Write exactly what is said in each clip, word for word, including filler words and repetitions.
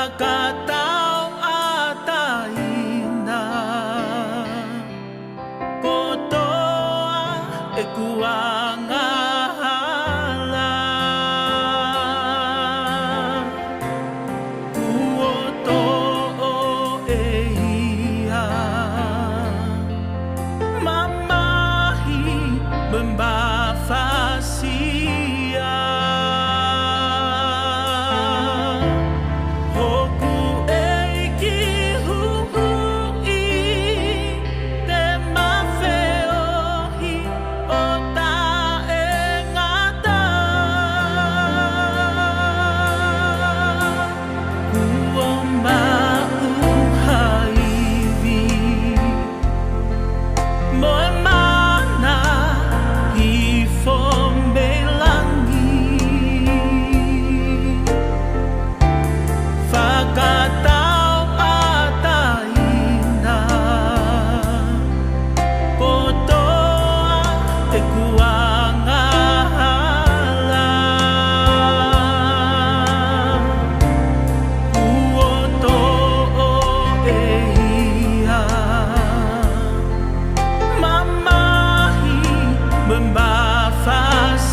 Fakatauʻatāina kotoa ʻeku angahala. Kuo toʻo ʻe ia mamahi mo e mafasia. Hoku ʻEiki huhuʻi, te ma feohi ʻo taʻengata. Kuo maʻu ha ivi mo e mana hifo mei langi. Fakatauʻatāina kotoa ʻeku angahala. Kuo toʻo ʻe ia mamahi mo e mafasia.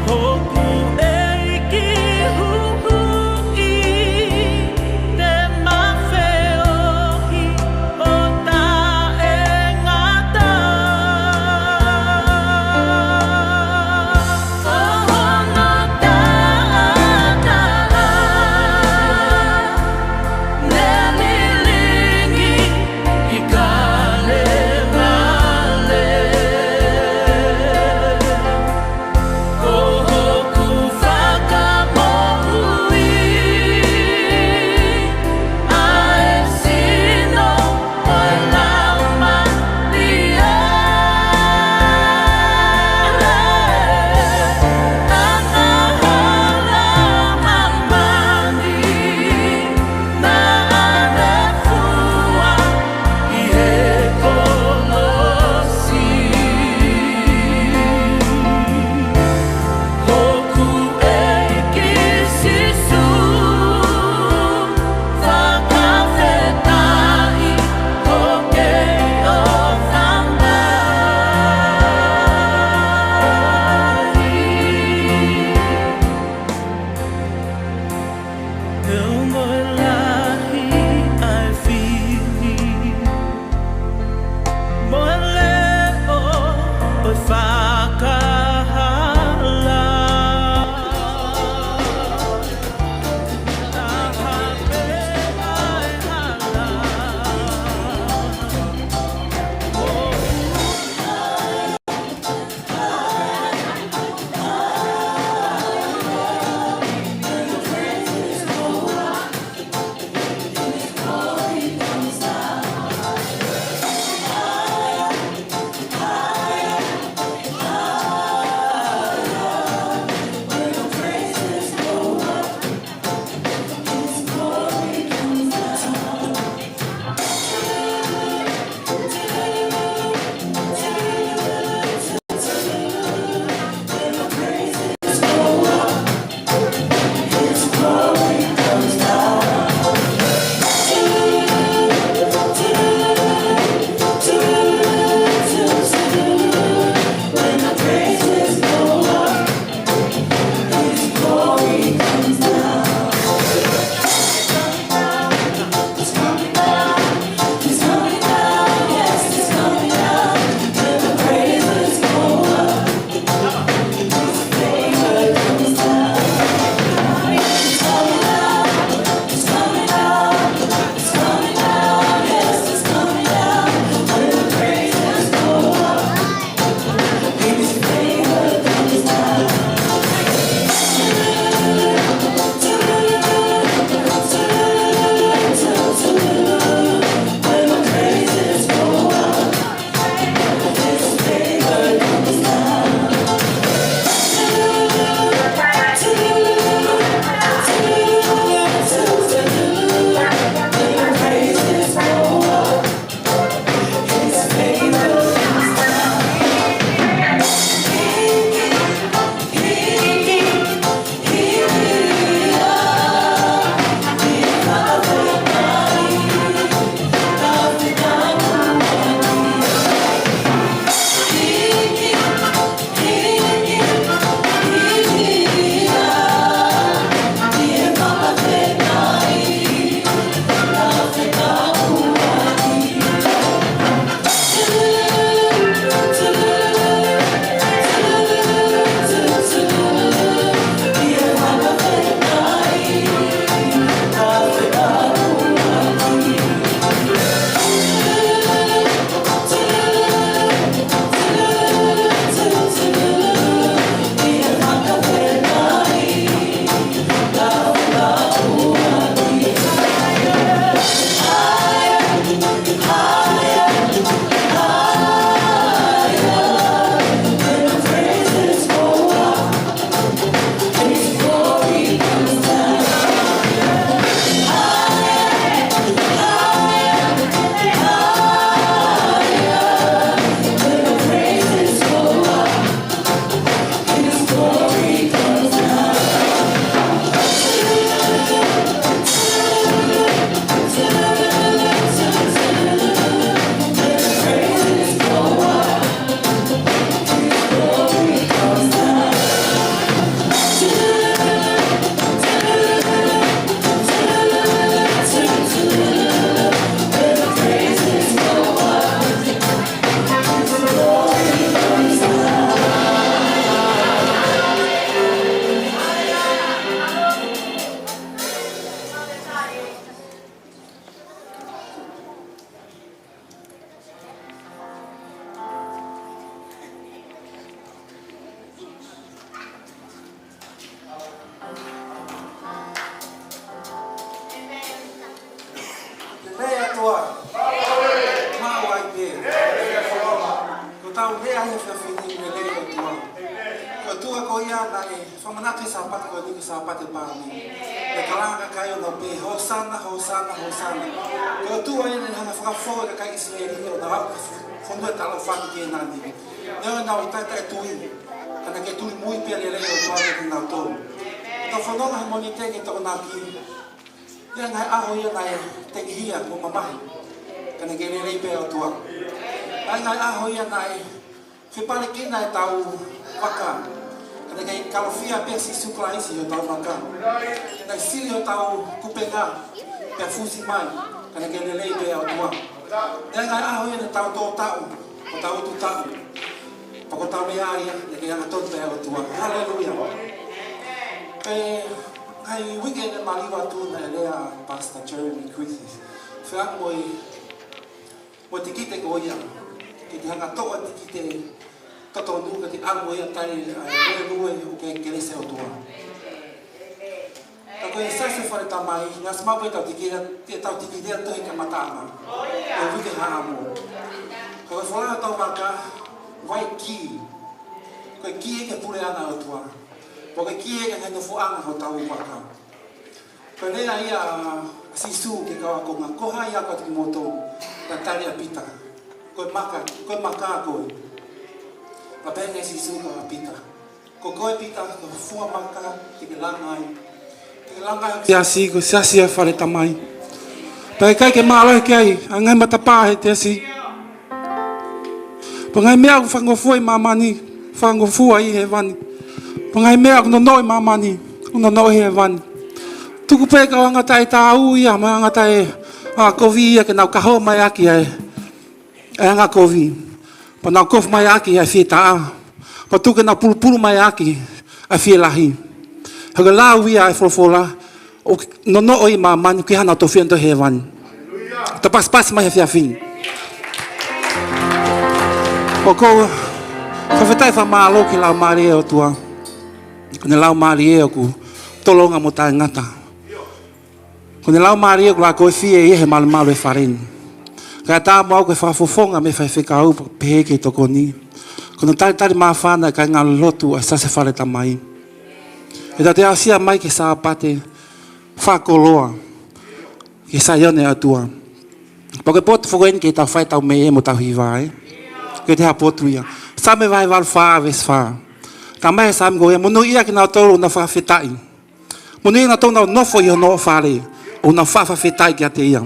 Hoku ʻEiki huhuʻi, te ma feohi ʻo taʻengata. Ko hono taʻataʻa ne lilingi ʻi Kalevale. Ko hoku fakamoʻui ʻa e sino ʻo e Laumālie. Angahala māmani naʻa ne fua ʻi he kolosi. Hoku ʻEiki Sīsū, fakafetaʻi ko e kei ʻofa mai. He ongo lahi ʻa e fili mo e leʻo ʻo e fakahala. Taha pē ʻa e hala. Ia naʻe fakamanatu e Sāpate ko eni ko e Sāpate pāni. Naʻe kalanga e kakai ʻo nau pehē, "Hōsana, Hōsana, Hōsana." Ko e ʻOtua ia naʻe hanga ʻo fakafou e kakai ʻIsileli ʻo nau aʻu ki he fonua ʻo e talaʻofa ko Kēnani. Neongo ʻenau taʻetaʻetui, ka naʻe kei tuli mui pē ʻa e lelei ʻa e ʻOtua kiate kinautolu. Ko e fononga he Mōnite ki he Tokonaki, ʻi he ngaahi ʻaho ia naʻe tengihia mo mamahi, ka naʻe kei lelei pē ʻa e ʻOtua. ʻI he ngaahi ʻaho ia naʻe fepalekina ʻetau vaka, ka naʻe kei kalofia pē ʻa Sīsū Kalaisi ʻi hotau vaka. Naʻe sili hotau kupenga, pea fusi mai, ka naʻe kei lelei pē ʻa e ʻOtua. ʻI he ngaahi ʻaho ia naʻa tau tō taʻu, ko ʻetau utu taʻu, pea ko ʻetau meʻa ia, naʻe kei angatonu pē ʻa e ʻOtua. Haleluia. Pea ngaahi uike ne maliu atu naʻe lea ʻa Pastor Jeremy Griffith. Fea mo e mo e tikite ko ia, ke te hanga ʻo toʻo e tikite totonu, ke te ʻalu ia ʻo tali ʻa e lelei ʻoku ʻi he kelesi ʻa e ʻOtua. Ka ko e Siasi Fale Tamai, naʻe ʻosi maʻu pē ʻetau tikite, ʻetau tikite ʻo toʻo e kamataʻanga ʻo e uike Haʻamo. Ko e folau ʻetau vaka, ʻoku ʻi ai e kī. Ko e kī ia ki he puleʻanga ʻo e ʻOtua. Ko e kī ia ki he nofoʻanga hotau vaka. Ko e lea ia ʻa Sīsū ki he kau ākonga, "Ko hai au kiate kimoutolu?" Naʻe tali ʻe Pita, "Ko e maka, ko e maka koe." Pea pehē ange ʻe Sīsū kia Pita, "Ko koe Pita, ko e fuʻu maka te ke langa ai. Te ke langa ai e siasi, ko e siasi ʻa Fale Tamai. Pea ʻe ʻikai ke mālohi ki ai ʻa e ngaahi matapā ʻi he siasi. Pea ngaahi meʻa ʻoku fakangofua ʻi māmani, fakangofua ʻi hēvani. Pea ngaahi meʻa ʻoku nonoʻo ʻi māmani, ʻoku nonoʻo ʻi hēvani. Tuku pē kau anga taʻetaau ia, mo e anga taʻe, ʻa, kovi ia ke nau kaho mai ʻaki ʻa e, ʻa e anga kovi. Pea nau kofu mai ʻaki ʻa e fietaʻa. Pea tuku ke nau pulupulu mai ʻaki ʻa e fielahi." He ko e lau ia ʻa e folofola, ʻoku nonoʻo ʻi māmani, ʻoku ʻikai hano tofiʻa ʻi hēvani. Tau pasipasi mai he efiafi ni. ʻOku ou fakafetaʻi fakamālō ki he Laumālie ʻo e ʻOtua. Ko ʻene Laumālie ʻoku tolonga mo taʻengata. Ko ʻene Laumālie ʻoku lākoifie ia he malumalu ʻo e Fale ni. Kae ʻatā mo au ko e fakafofonga mei he faifekau, pehē ki he tokoni. Ko hono talitali māfana e kāingalotu ʻa e Siasi Fale Tamai. ʻE tau toe aʻusia mai ki he Sāpate fakakoloa ki he Saione ʻo e ʻOtua. Pea ko e potu foki eni ke tau fai ʻetau meʻa mo ʻetau hiva, ē? Ko e hā e potu ia? Saame vahe valu fā, veesi fā. Talamai ʻe he Saame ko ia, "Monūʻia kinautolu ʻoku nau fakafetaʻi. Monūʻia kinautolu ʻoku nau nofo ʻi hono fale, ʻoku nau fakafetaʻi kiate ia."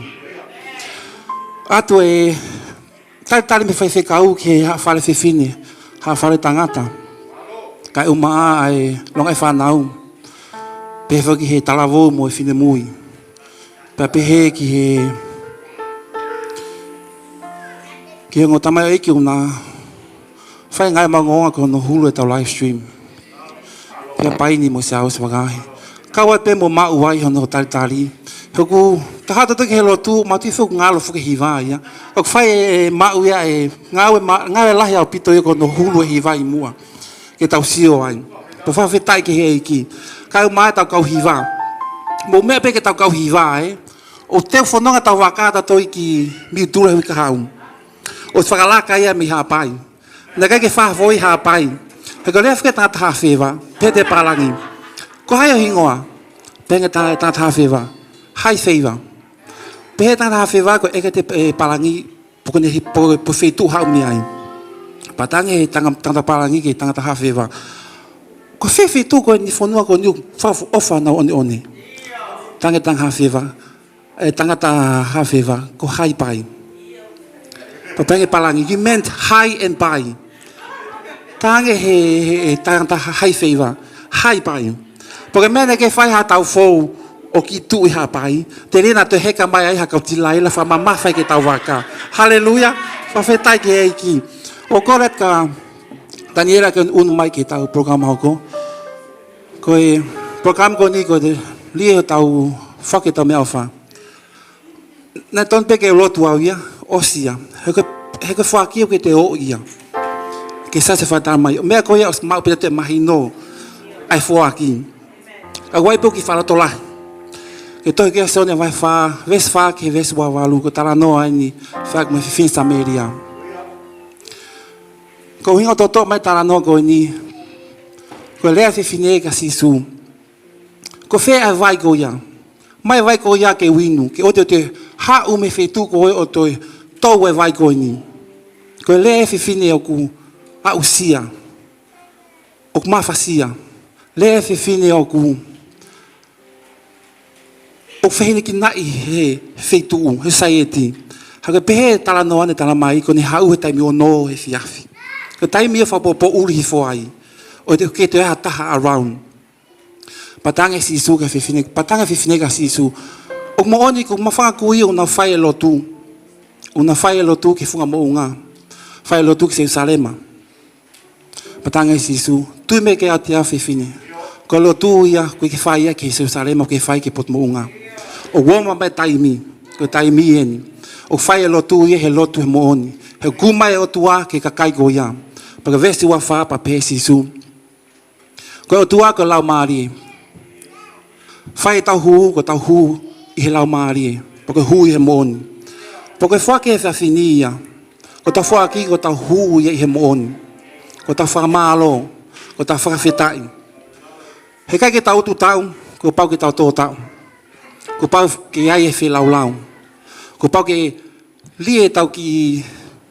ʻOatu e talitali mei he faifekau ki he haʻa fale fefine, haʻa fale tangata. Kae ʻumaʻā ʻa e longaʻi fānau. Pehē foki ki he talavou mo e finemui. Pea pehē ki he, ki he ongo tamaioʻeiki ʻoku na fai e ngāue maʻongoʻonga ko hono hulu ʻetau live stream. Pea paini mo Siaosi Vakahi. Kau ai pē mo maʻu ai hono talitali. He ʻoku taha atu ki he lotu, mātuʻaki ʻoku ngalo foki e hiva ia. ʻOku fai e maʻu ia e ngāue ma-, ngāue lahi ʻaupito ia ko hono hulu e hiva ʻi muʻa. Ke tau sio ai. Pea fakafetaʻi ki he ʻEiki. Kae ʻumaʻā ʻetau kau hiva. Mou meʻa pē ki heʻetau kau hiva, ē. ʻOku teu fononga ʻetau vaka ʻo tatau ki Miutula he uike kahaʻu. ʻOsi fakalaka ia mei Haʻapai. Naʻe ʻikai ke fakafoʻou ʻi Haʻapai. He ko e lea foki ʻa e tangata Haʻafeva, pehē ki he pālangi, "Ko hai ho hingoa?" Pehē ange ʻe he ta-, tangata Haʻafeva, "High Favour." Pehē ʻe he tangata Haʻafeva, "Ko e ʻeke atu e pālangi pe ko e hi-, pe ko e, pe ko e feituʻu ʻoku haʻu mei ai." Pea talaange ʻe he tanga-, tangata pālangi ki he tangata Haʻafeva, "Ko e feituʻu ko eni, fonua ko eni ʻoku fakaʻofoʻofa honau ʻoneʻone?" Talaange ʻe he tangata Haʻafeva, ʻe he tangata Haʻafeva, "Ko Haʻapai." Pea pehē ange ʻe he pālangi, "You meant high and pai." Talaange ʻe he, he, he tangata High Favour, "Haʻapai." Pea ko e meʻa naʻe kei fai ʻe haʻatau fou ʻo kiʻi tuʻu ʻi Haʻapai, telia naʻa toe heka mai ai ha kau tilaila fakamamafa ki heʻetau vaka. Haleluia. Fakafetaʻi ki he ʻEiki. ʻOku ou kole atu kia Taniela ke ʻunu mai ki heʻetau polokalama hoko. Ko e polokalama ko eni ko e lī ʻetau fake ʻetau meʻaʻofa. Naʻe tonu pē ke u lotu au ia, ʻosi ia. He ko e, he ko e foaki ʻoku te ō ia. Ki he Siasi Fale Tamai. Meʻa ko ia ʻosi maʻu pē ʻa e mahino ʻa e foaki. ʻOku ʻi ai pē ʻeku kiʻi fakalotolahi. Ki he tohi ko Sione vahe fā, veesi fā ki he veesi ua valu, ko e talanoa eni, fai mo e fefine Samēlia. Ko e ʻuhinga ʻoku ou toʻo mai e talanoa ko eni, Ko e lea ʻa e fefine kia Sīsū, ko fē ʻa e vai ko ia? ʻOmai e vai ko ia ke u inu, ke ʻoua te u toe haʻu mei he feituʻu ko ē ʻo toe tou e vai ko eni. Ko e lea ʻa e fefine ʻoku aʻusia, ʻoku mafasia. Lea ʻa e fefine ʻoku, ʻoku fehiʻanekinaʻi he feituʻu, he saieti. Ka ʻoku pehē ʻe he talanoa naʻe talamai ko ʻene haʻu he taimi ono he efiafi. Ko e taimi ia ʻoku fakapoʻuli hifo ai, ʻo te ke toe ʻi ai ha taha around. Pehē ange ʻe Sīsū kia fefine, pehē ange ʻe fefine kia Sīsū, ʻoku moʻoni, ko e mafanga kui ʻoku nau fai e lotu. ʻOku nau fai e lotu ki he funga moʻunga. Fai e lotu ki Selusalema. Pehē ange ʻe Sīsū, tui mai kiate au fefine. Ko e lotu ia ʻoku ʻikai ke fai ia ki Selusalema, ʻoku fai ki he potu moʻunga. ʻOku ʻomai e taimi, ko e taimi eni ʻoku fai e lotu ia, he lotu he moʻoni. He ʻoku kumi mai e ʻOtua ki he kakai ko ia. Pea ko e veesi ua fā pea pehē ʻe Sīsū, ko e ʻOtua ko e Laumālie. Fai ʻetau hū, ko ʻetau hū ʻi he Laumālie. Pea ko e hū ʻi he moʻoni. Pea ko e foaki ʻe he efiafi ni ia, ko ʻetau foaki, ko ʻetau hū ia ʻi he moʻoni. Ko ʻetau fakamālō, ko ʻetau fakafetaʻi. He ʻikai ke tau utu taʻu, kuo pau ke tau tō taʻu. Kuo pau ke ʻi ai e feilaulau. Kuo pau ke lī ʻetau kiʻi,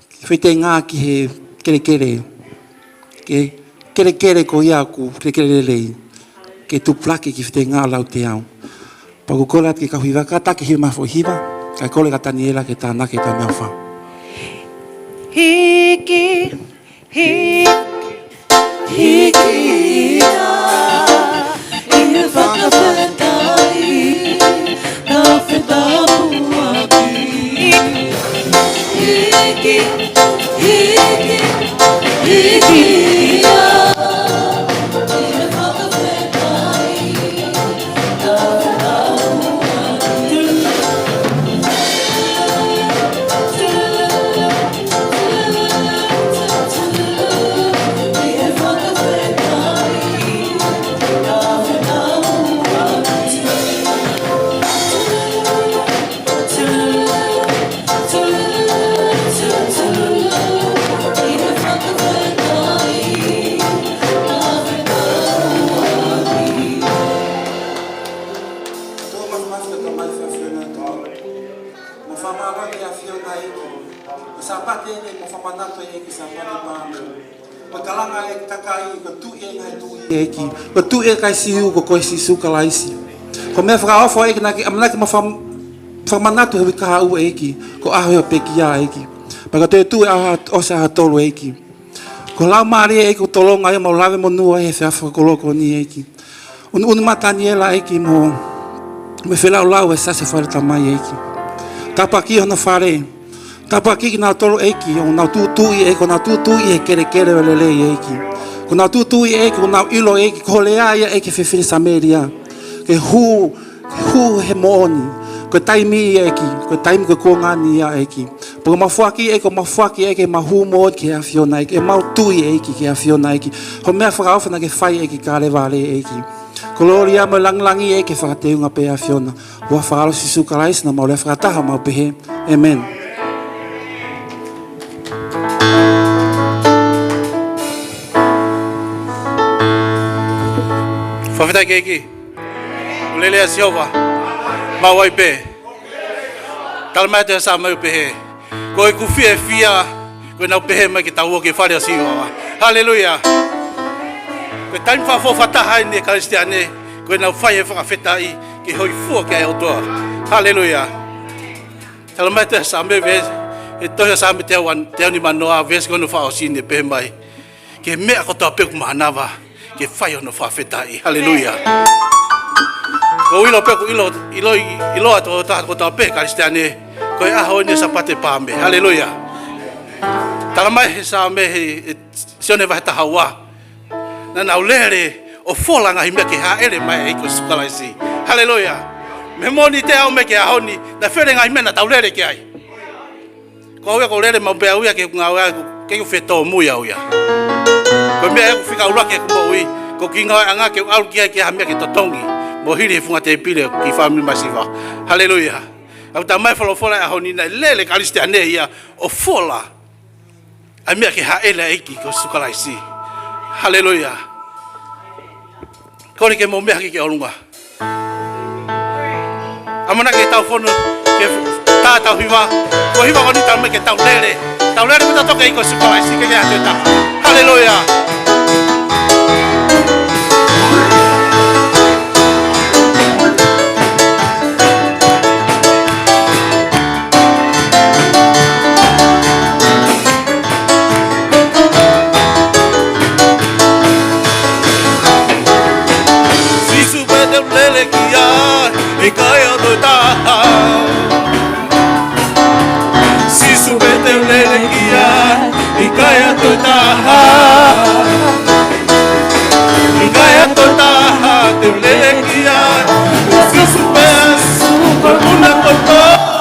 kiʻi fetengā ki he kelekele. Ki he kelekele ko ia ʻoku kelekele lelei. Ke tupulaki e kiʻi fetengā ʻo lauteau. Pea ʻoku kole atu ki he kau hiva, kātaki e hiva mai e foʻi hiva, kae kole kia Taniela ke tānaki ʻetau meʻaʻofa. Hiki, hiki, hiki ia, ʻi he fakafetaʻi, na fetapuaki. Hiki, hiki, hiki ia, ʻi he fakafetaʻi. Tō mafimafi ʻa e Tamai ʻi he ʻAfiona, tō. Mo fakamālō ki he ʻAfiona ʻEiki. Ko e Sāpate eni, mo fakamanatu ʻEiki, Sāpate Pāme. Ko e kalanga ʻa e kakai, ko e Tuʻi ʻo e ngaahi tuʻi ʻEiki. Ko e Tuʻi ʻo e kakai Siu, ko koe Sīsū Kalaisi. Ko e meʻa fakaofo ʻEiki naʻa ke ʻamanaki mo faka-, fakamanatu he uike kahaʻu ʻEiki. Ko e ʻaho ʻo e pekia ʻEiki. Pea ko e toetuʻu ʻa e ʻaho, ʻosi ʻaho tolu ʻEiki. Ko e Laumālie ʻEiki ʻoku tolonga ai ʻemau lave monū ai he efiafi fakakoloa ko eni ʻEiki. ʻUnuʻunu mai Taniela ʻEiki mo, mo e feilaulau ʻa e siasi fale tamai ʻEiki. Tāpuakiʻi hono fale. Tāpuakiʻi kinautolu ʻEiki, ʻoku nau tūtuuʻi ʻEiki, ʻoku nau tūtuuʻi he kelekele ʻo e lelei ʻEiki. ʻOku nau tūtuuʻi ʻEiki, ʻoku nau ʻilo ʻEiki, ko e lea ia ʻEiki ʻa e fefine Samēlia. Ke hū, hū he moʻoni. Ko e taimi ia ʻEiki, ko e taimi ko e kuonga ni ia ʻEiki. Pea ko ʻemau foaki ʻEiki, ko ʻemau foaki ʻEiki, ʻemau hū moʻoni ki he ʻAfiona ʻEiki, ʻemau tui ʻEiki ki he ʻAfiona ʻEiki. Ko e meʻa fakaofo naʻa ke fai ʻEiki Kalevale ʻEiki. Kolōlia mo e lāngilangi ʻEiki ke fakateunga pē ʻAfiona. Huafa ʻo Sīsū Kalaisi naʻa mau lea fakataha ʻo mau pehē, ʻēmeni. Fakafetaʻi ki he ʻEiki. ʻOku lelei ʻa Sihova. Maʻu ai pē. Talamai ʻe he Saame ʻo pehē, ko ʻeku fiefia, ko ʻenau pehē mai ke tau ō ki he fale ʻo Sihova. Haleluia. Ko e taimi fakaofo fakataha eni ʻa e Kalisitiane, ko ʻenau fai e fakafetaʻi, ke hōifua ki ai e ʻOtua. Haleluia. Talamai ʻe he Saame, veesi, he tohi ʻa Saame teau ua-, teau nimanoa, veesi ko hono fakaʻosi ni ʻoku pehē mai, ki he meʻa kotoa pē ʻoku mānava, ke fai hono fakafetaʻi. Haleluia. ʻOku ou ʻilo pē ʻoku ʻilo, ʻilo, ʻiloa ʻe he tokotaha kotoa pē Kalisitiane, ko e ʻaho eni ʻo e Sāpate Pāme. Haleluia. Talamai ʻe he Saame he, he Sione vahe taha ua, naʻa nau lele ʻo fola e ngaahi meʻa ke hāʻele mai ai ko Sīsū Kalaisi. Haleluia. Meʻa moʻoni te au meʻa ki he ʻaho ni, naʻe fele e ngaahi meʻa naʻa tau lele ki ai. Ko au ia ʻoku ou lele maʻu pē au ia ki heʻeku ngāue, ʻoku ʻikai ke u fetōmui au ia. Ko e meʻa ia ʻoku fika ʻuluaki ʻeku moʻui, ko e kiʻi ngāueʻanga ke u ʻalu ki ai ke ʻai ha meʻa ke totongi. Mo hili he funga tēpile ki he fāmili masiva. Haleluia. ʻOku talamai ʻe he folofola he ʻaho ni naʻe lele e Kalisitiane ia ʻo fola ʻa e meʻa ke hāʻele ai e ʻEiki ko Sīsū Kalaisi. Haleluia. Kole ke mou meʻa hake ki ʻolunga. ʻAmanaki ke tau fonu, ke tā ʻetau hiva. Ko e hiva ko eni tau meʻa ke tau lele. Tau lele pē tautolu ki he ʻEiki ko Sīsū Kalaisi, ʻikai ke ʻi ai ha toe taha. Haleluia. Sīsū pē te u lele ki ai, ʻikai ha toe taha. Sīsū pē te u lele ki ai, ʻikai ha toe taha. ʻIkai ha toe taha te u lele ki ai. Sīsū pē, Sīsū ko e muna kotoa.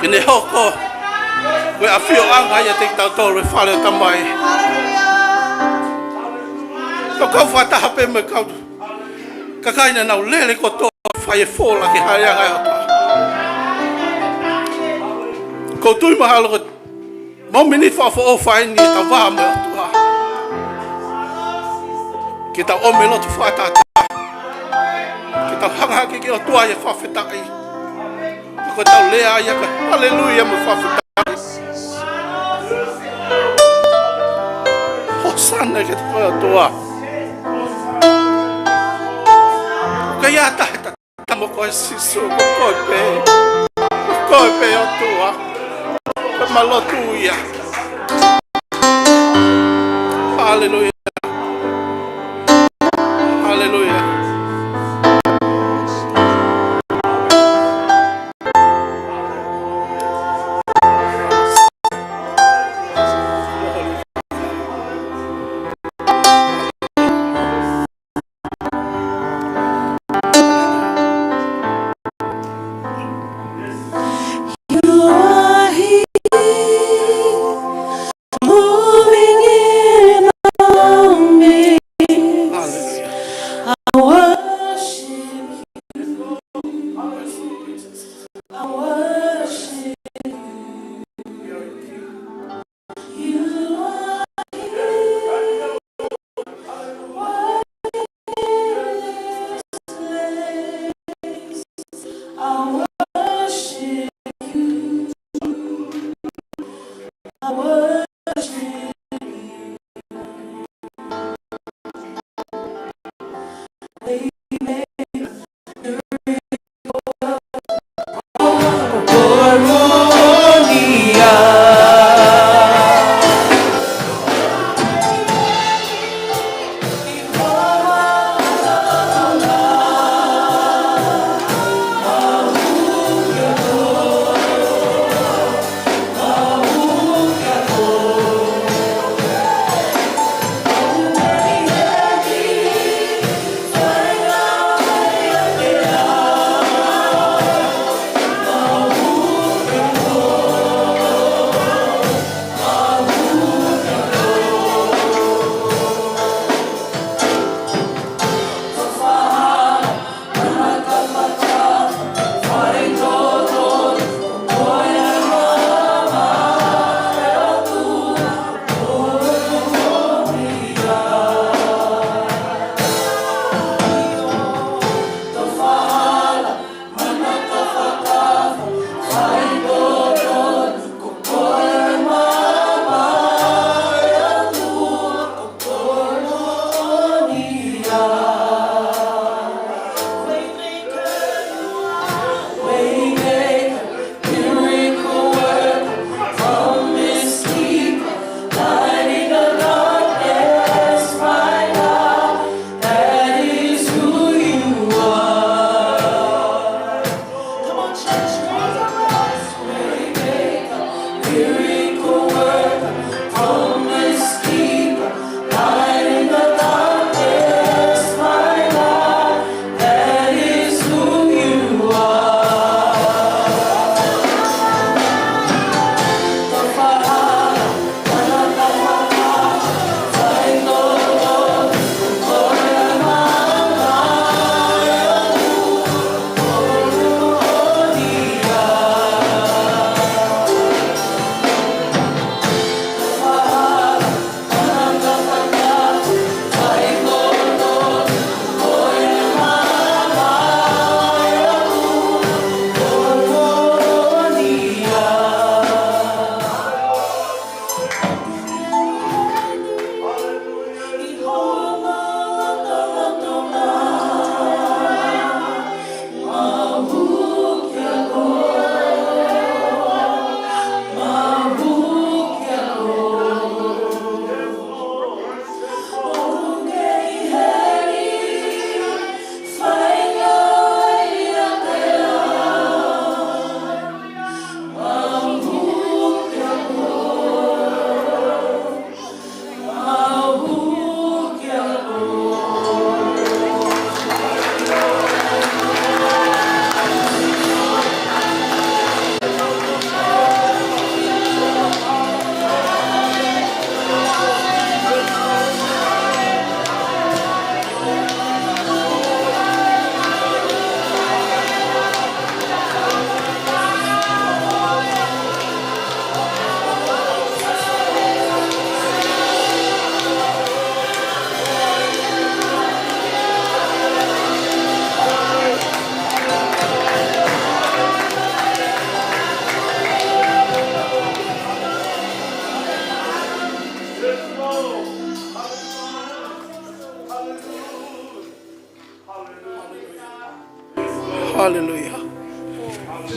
Ke ne hoko ko e ʻafioʻanga ia ʻiate kitautolu he fale ʻo e Tamai. Ko e kau fakataha pē mo e kau kakai naʻa nau lele kotoa fai e fola ki he hāʻeleʻanga ʻo e ʻOtua. ʻOku ou tui mahalo ko e mōmeniti fakaʻofoʻofa eni ʻetau vā mo e ʻOtua. Ke tau ʻomi e loto fakatātā. Ke tau hanga hake ki he ʻOtua ʻi he fakafetaʻi. Ko ʻetau lea ia ko e haleluia mo e fakafetaʻi. Hosana ki he ʻOtua. Ko ia ta he ta mo koe Sīsū, ko koe pē. Ko koe pē ʻOtua. Ko e mālō atu ia. Haleluia. Haleluia. You are here, moving in our midst. I worship you. I worship you. You are here. I worship you. I worship you. Waymaker, miracle worker,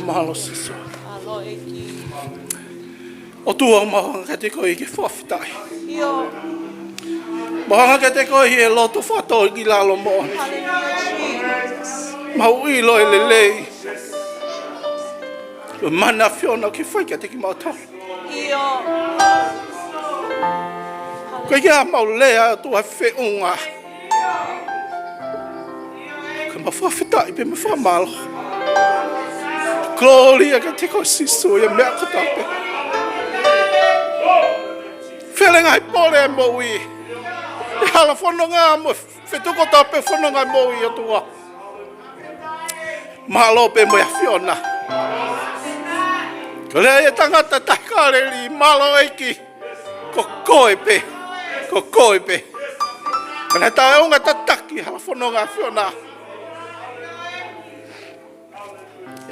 Mālō Sīsū. ʻOtua, mau hanga kiate koe ke fakafetaʻi. Mau hanga kiate koe he loto fakatōkilalo moʻoni. Mau ʻilo e lelei ʻo e mana ʻa e ʻAfiona ʻoku ke fai kiate kimautolu. Ko ia mau lea atu ʻa e feʻunga. Ka mau fakafetaʻi pea mau fakamālō. Kolōlia kiate koe Sīsū ʻi he meʻa kotoa pē. Fele ngaahi pole ʻa e moʻui. ʻI he hala fononga mo e feituʻu kotoa pē fononga ʻa e moʻui ʻOtua. Mālō pē mo e ʻAfiona. Ko e lea ʻa e tangata tahi Kāleli, mālō ʻEiki. Ko koe pē. Ko koe pē. Ka naʻe taʻeʻaonga tataki hala fononga ʻa e ʻAfiona.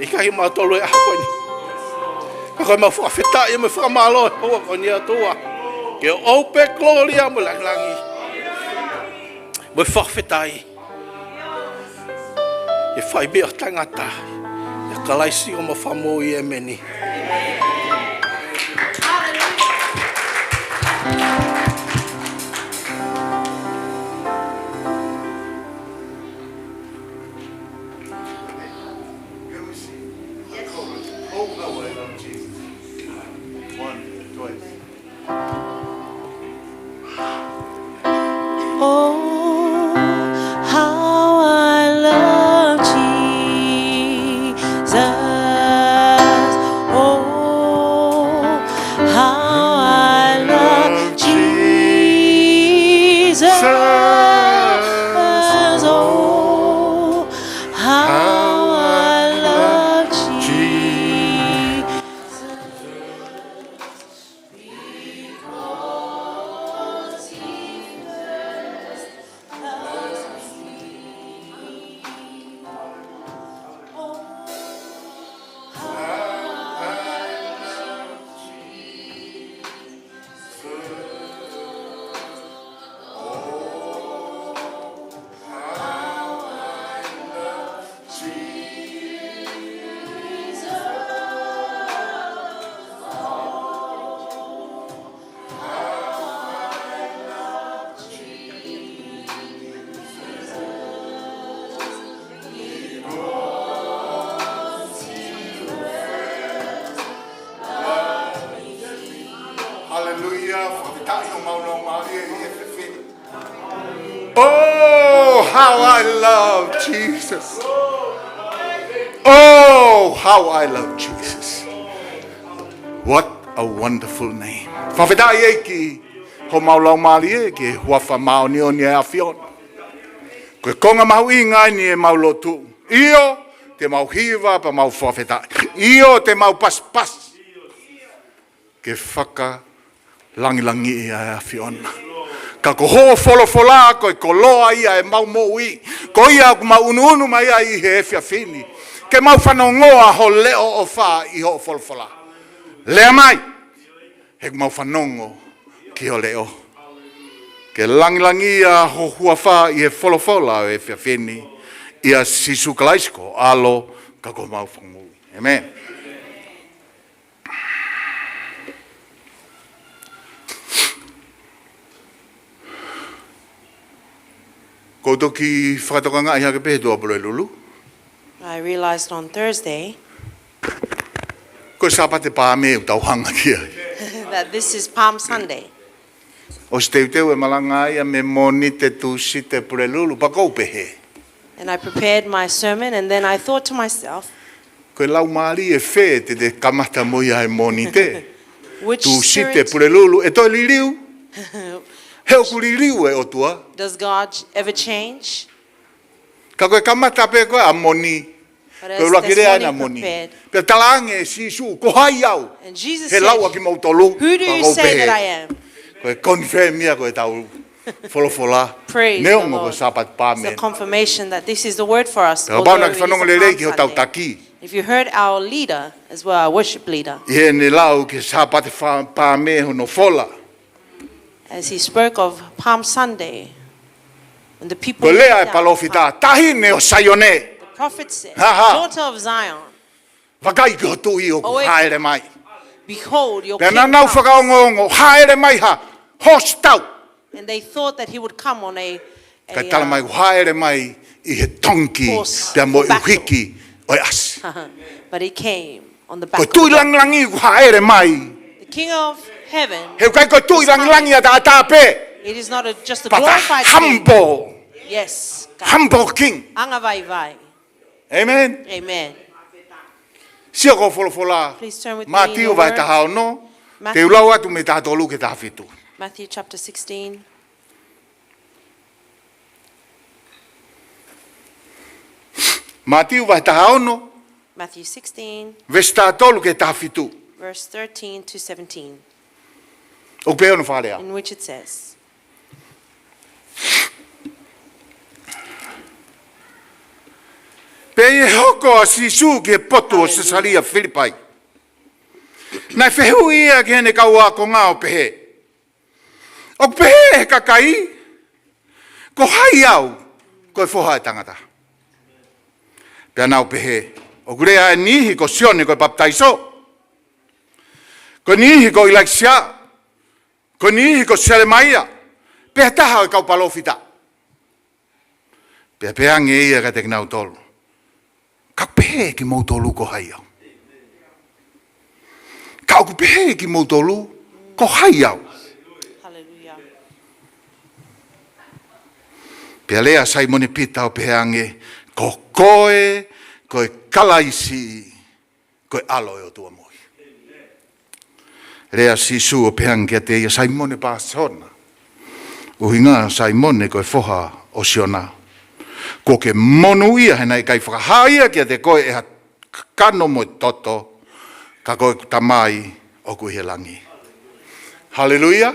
ʻIkai ke mau tolu he ʻaho ko eni. Ka ko e mau fakafetaʻi mo e fakamālō he pō ko eni ʻOtua. Ke ʻoʻou pē kolōlia mo e langilangi. Mo e fakafetaʻi. ʻE fai pē ʻo tangata. ʻIa Kalaisi ko homau Fakamoʻui, ʻēmeni. One, twice. Oh, how I love Jesus. Oh, how I love Jesus. Oh, how I love Jesus. Hallelujah. Fakafetaʻi ʻo mau lau mālie ʻi he efiafi ni. Oh, how I love Jesus. Oh, how I love Jesus. What a wonderful name. Fakafetaʻi ʻEiki, ʻo mau lau mālie ki he huafa māʻoniʻoni ʻa e ʻAfiona. Ko e konga mahuʻinga eni ʻemau lotu. ʻIo, te mau hiva pea mau fakafetaʻi. ʻIo, te mau pasipasi ke fakalangilangiʻi ʻa e ʻAfiona. Ka ko hoʻo folofola ko e koloa ia ʻemau moʻui. Ko ia ʻoku mau ʻunuʻunu mai ai ʻi he efiafi ni. Ke mau fanongoa ho leʻo ʻofa ʻi hoʻo folofola. Lea mai, he ʻoku mau fanongo ki ho leʻo. Ke langilangiʻia ho huafa ʻi he folofola ʻo e efiafi ni. ʻIa Sīsū Kalaisi ko ho ʻAlo ka ko homau Fakamoʻui. ʻĒmeni. Kuo u toki fakatokangaʻi hake pē he Tuʻapulelulu. I realized on Thursday ko e Sāpate Paame ʻoku tau hanga ki ai. That this is Palm Sunday. ʻOsi teuteu e malanga ia mei Mōnite, Tūsite, Pulelulu, pea ʻoku ou pehē. And I prepared my sermon, and then I thought to myself, Ko e laumālie fē te te kamata mo ia he Mōnite, which Tūsite, spirit Pulelulu, ʻe toe liliu? He ʻoku liliu e ʻOtua. Does God ever change? Ka ko e kamata pē ko ē ʻa Moni, But ko e as ʻuluaki this lea morning ʻena Moni. Prepared, Pea talaange ʻe Sīsū, ko hai au? And Jesus said, he lau ʻa kimoutolu, Who do you say that I am? Ko e confirm ia ko e tau folofola. Praise the Lord. Neongo ko e Sāpate Paame. It's a confirmation that this is the word for us, although it is a Palm Sunday. Kapau naʻa ke fanongo lelei ki hotau taki. If you heard our leader as well, our worship leader, ʻi heʻene lau ki he Sāpate fa-, Paame hono fola. As he spoke of Palm Sunday, when the people kneeled down, Ko e lea ʻa e palōfita, taʻahine ʻo Saione. The prophet said, Ha, ha. Daughter of Zion. Vakai ki ho tuʻi ʻoku hāʻele mai. Behold, your king comes. Pea naʻa nau fakaongoongo, hāʻele mai ha hositau. And they thought that he would come on a, a, uh, Kae talamai ʻoku hāʻele mai ʻi he tongi, horse pea mo e battle. ʻUhiki ʻo e ʻasi. But he came on the back of the donkey. Ko e Tuʻi Langilangi ʻoku hāʻele mai. The King of Heaven is coming. He ʻikai ko e Tuʻi Langilangi ʻataʻatā pē. It is not a, just a glorified king. But a humble, yes, God. Humble king. Anga vaivai. Amen. Amen. Sio ki he folofola. Please turn with me in your word. Mātiu vahe taha ono. Matthew. Te u lau atu mei he taha tolu ki he taha fitu. Matthew chapter sixteen. Mātiu vahe taha ono. Matthew sixteen. Veesi taha tolu ki he taha fitu. Verse thirteen to seventeen. ʻOku pehē hono fakalea. In which it says, Pea ʻi he hoko ʻa Sīsū ki he potu ʻo Sesalia Filipai, naʻe fehuʻi ia ki heʻene kau ākonga ʻo pehē, ʻOku pehē ʻe he kakai, ko hai au ko e Foha ʻo e Tangata? Pea nau pehē, ʻOku lea ʻa e niʻihi ko Sione ko e Papitaiso, ko e niʻihi ko ʻIlaisiā, ko e niʻihi ko Selemaia, pe ha taha ʻo e kau palōfita. Pea pehē ange ia kiate kinautolu, Ka ʻoku pehē kimoutolu ko hai au? Ka ʻoku pehē kimoutolu ko hai au? Hallelujah. Pea lea ʻa Saimone Pita ʻo pehē ange, Ko koe ko e Kalaisi, ko e ʻAlo ʻo e ʻOtua moʻui. Lea ʻa Sīsū ʻo pehē ange kiate ia, Saimone Pāsona, ʻuhinga Saimone ko e foha ʻo Siona, kuo ke monūʻia he naʻe ʻikai fakahā ia kiate koe ʻe ha kakano mo e toto, ka ko ʻeku Tamai ʻoku ʻi he langi. Haleluia.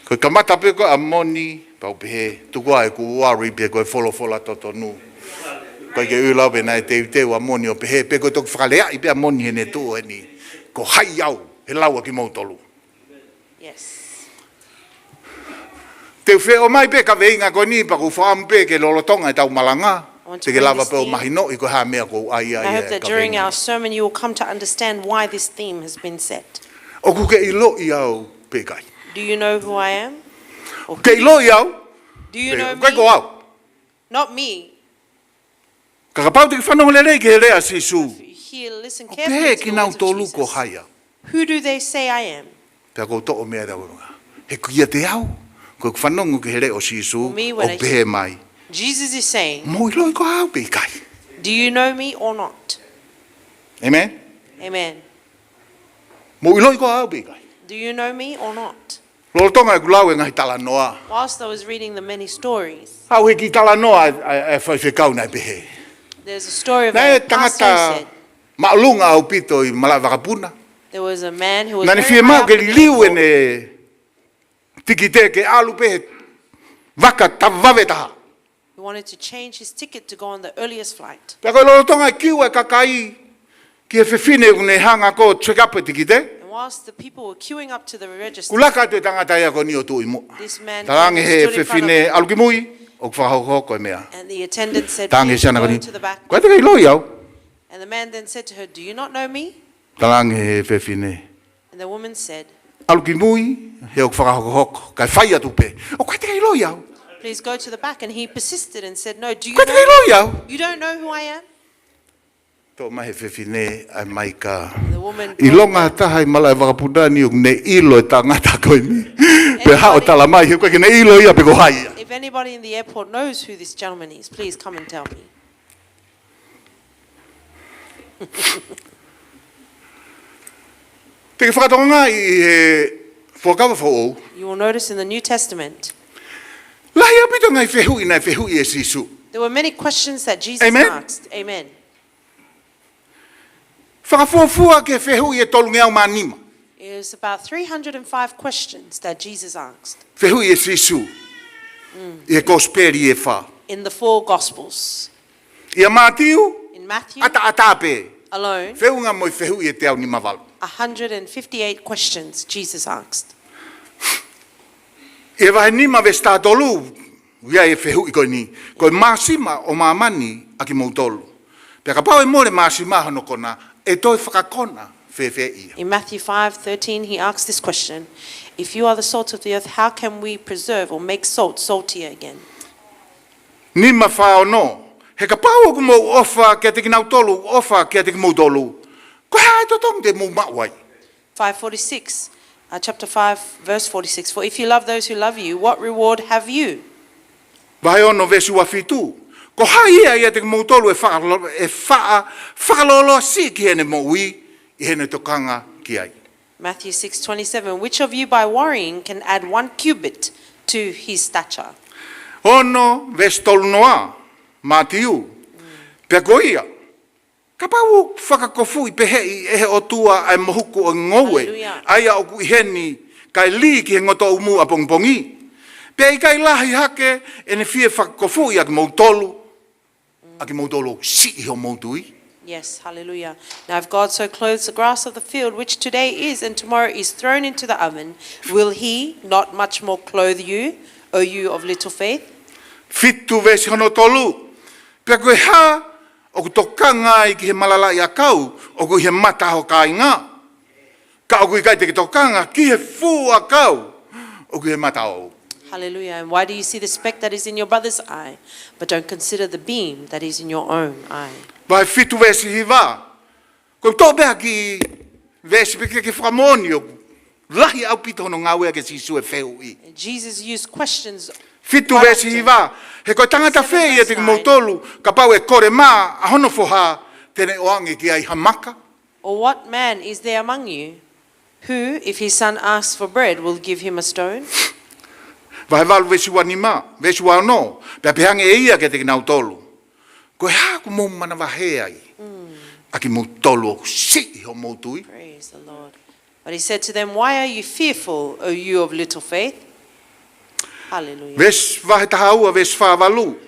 Ko e kamata pē ko ē ʻa Moni, pau pehē, tuku ā ʻeku worry pē ko e folofola totonu. ʻIkai ke u ʻilo pe naʻe teuteu ʻa Moni ʻo pehē, pe ko e toki fakaleaʻi pē ʻa Moni heʻene tuʻu heni, Ko hai au he lau ʻa kimoutolu? Yes. Te u fie ʻomai pē kaveinga ko eni, pea ʻoku ou fakaʻamu pē ke lolotonga ʻetau malanga, te ke lava pē ʻo mahinoʻi ko e hā e meʻa ʻoku ou ʻai ai e kaveinga. I hope that during our sermon you will come to understand why this theme has been set. ʻOku ke ʻiloʻi au pe ʻikai? Do you know who I am? ʻOku ke ʻiloʻi au? Do you know me? ʻIkai ko au. Not me. Ka kapau te ke fanongo lelei ki he lea ʻa Sīsū, If you hear, listen carefully to the words of Jesus. ʻOku pehē kinautolu ko hai au? Who do they say I am? Pea ʻoku ou toʻo mea ʻe taha. He kiate au, ko ʻeku fanongo ki he lea ʻo Sīsū, For me, when I, ʻoku pehē mai, Jesus is saying, Mou ʻiloʻi koā au pe ʻikai? Do you know me or not? Amen? Amen. Mou ʻiloʻi koā au pe ʻikai? Do you know me or not? Lolotonga ʻeku lau e ngaahi talanoa, Whilst I was reading the many stories, ʻa e kiʻi talanoa ʻa e, ʻa e faifekau naʻe pehē. There's a story of a pastor who said, Naʻe tangata māʻolunga ʻaupito ʻi malaʻe vakapuna. There was a man who was very high up. Naʻa ne fiemaʻu ke liliu ʻene tikite ke ʻalu pē he vaka taʻu vave taha. He wanted to change his ticket to go on the earliest flight. Pea ko e lolotonga e kiu ʻa e kakai ki he fefine ʻoku ne hanga ʻo check up e tikite, And whilst the people were queuing up to the register, kuo laka atu e tangata ia ko eni ʻo tuʻu ʻi muʻa. This man came and stood in front of them. Talaange he fefine, ʻAlu ki mui, ʻoku fakahokohoko e meʻa. And the attendant said, Talaange he siana ko eni, Please go to the back. ʻOku ʻikai te ke ʻiloʻi au? And the man then said to her, Do you not know me? Talaange he fefine, And the woman said, ʻAlu ki mui, he ʻoku fakahokohoko, kae fai atu pē, ʻOku ʻikai te ke ʻiloʻi au? Please go to the back. And he persisted and said, No, do you know me? ʻOku ʻikai te ke ʻiloʻi au? You don't know who I am? Toʻo mai he fefine ʻa e maika. The woman brought the, ʻIlonga ha taha ʻi malaʻe vakapuna ni ʻoku ne ʻilo e tangata ko eni, pea haʻu ʻo talamai, he ʻoku ʻikai ke ne ʻilo ia pe ko hai ia. If anybody in the airport knows who this gentleman is, please come and tell me. Te ke fakatokangaʻi ʻi he Fuakava Foʻou, You will notice in the New Testament, lahi ʻaupito e ngaahi fehuʻi naʻe fehuʻi ʻe Sīsū. There were many questions that Jesus asked. Amen. Amen. Fakafuofua ki he fehuʻi ʻe tolungeau mā nima. It was about three hundred and five questions that Jesus asked. Fehuʻi ʻe Sīsū ʻi he Kosipeli ʻe fā. In the four Gospels. ʻIa Mātiu, In Matthew ʻataʻatā pē, alone, feʻunga mo e fehuʻi ʻe teau nima valu. A hundred and fifty-eight questions Jesus asked. ʻI he vahe nima veesi taha tolu, ʻoku ʻi ai e fehuʻi ko eni, Ko e māsima ʻo māmani ʻa kimoutolu. Pea kapau ʻe mole māsima hono kona, ʻe toe fakakona fēfē ia? In Matthew five thirteen, he asked this question, "If you are the salt of the earth, how can we preserve or make salt saltier again?" Nima fā ono, he kapau ʻoku mou ʻofa kiate kinautolu ʻoku ʻofa kiate kimoutolu, ko e hā e totongi te mou maʻu ai? Five forty-six, uh, chapter five, verse forty-six. "For if you love those who love you, what reward have you?" Vahe ono veesi ua fitu. Ko hai ia ʻiate kimoutolu ʻe faʻa, ʻe faʻa, fakalōloa siʻi ki heʻene moʻui, ʻi heʻene tokanga ki ai? Matthew six twenty-seven. "Which of you by worrying can add one cubit to his stature?" Ono veesi tolu noa, Mātiu. Pea ko ia, kapau ʻoku fakakofuʻi peheʻi ʻe he ʻOtua ʻa e mohuku ʻo e ngoue, Hallelujah. ʻA ia ʻoku ʻi heni, kae lī ki he ngotoʻumu ʻapongipongi, pea ʻikai lahi hake ʻene fie fakakofuʻi ʻa kimoutolu, ʻa kimoutolu ʻoku siʻi hoʻomou tui? Yes, hallelujah. "Now if God so clothes the grass of the field, which today is and tomorrow is thrown into the oven, will he not much more clothe you, O you of little faith?" Fitu veesi hono tolu. Pea ko e hā ʻoku tokanga ai ki he malalaʻi ʻakau ʻoku ʻi he mata ho kāinga, ka ʻoku ʻikai te ke tokanga ki he fuʻu ʻakau ʻoku ʻi he mata oʻou? Hallelujah. "And why do you see the speck that is in your brother's eye, but don't consider the beam that is in your own eye?" Vahe fitu veesi hiva. Ko e toʻo pē ha kiʻi veesi pē ke, ke fakamoʻoni ʻoku lahi ʻaupito hono ngāueʻaki ʻe Sīsū e fehuʻi. And Jesus used questions Fitu quite veesi often. hiva. He ko e tangata Seven fē verse ʻiate nine. kimoutolu, kapau ʻe kole mā ʻa hono foha, te ne ʻoange ki ai ha maka? "Or what man is there among you, who, if his son asks for bread, will give him a stone?" Vahe valu veesi ua nima, veesi ua ono. Pea pehē ange ʻe ia kiate kinautolu, ko e hā ʻoku mou manavahē ai, ʻa kimoutolu ʻoku siʻi hoʻomou tui? Praise the Lord. But he said to them, "Why are you fearful, O you of little faith?" Hallelujah. Veesi, vahe taha ua, veesi fā valu.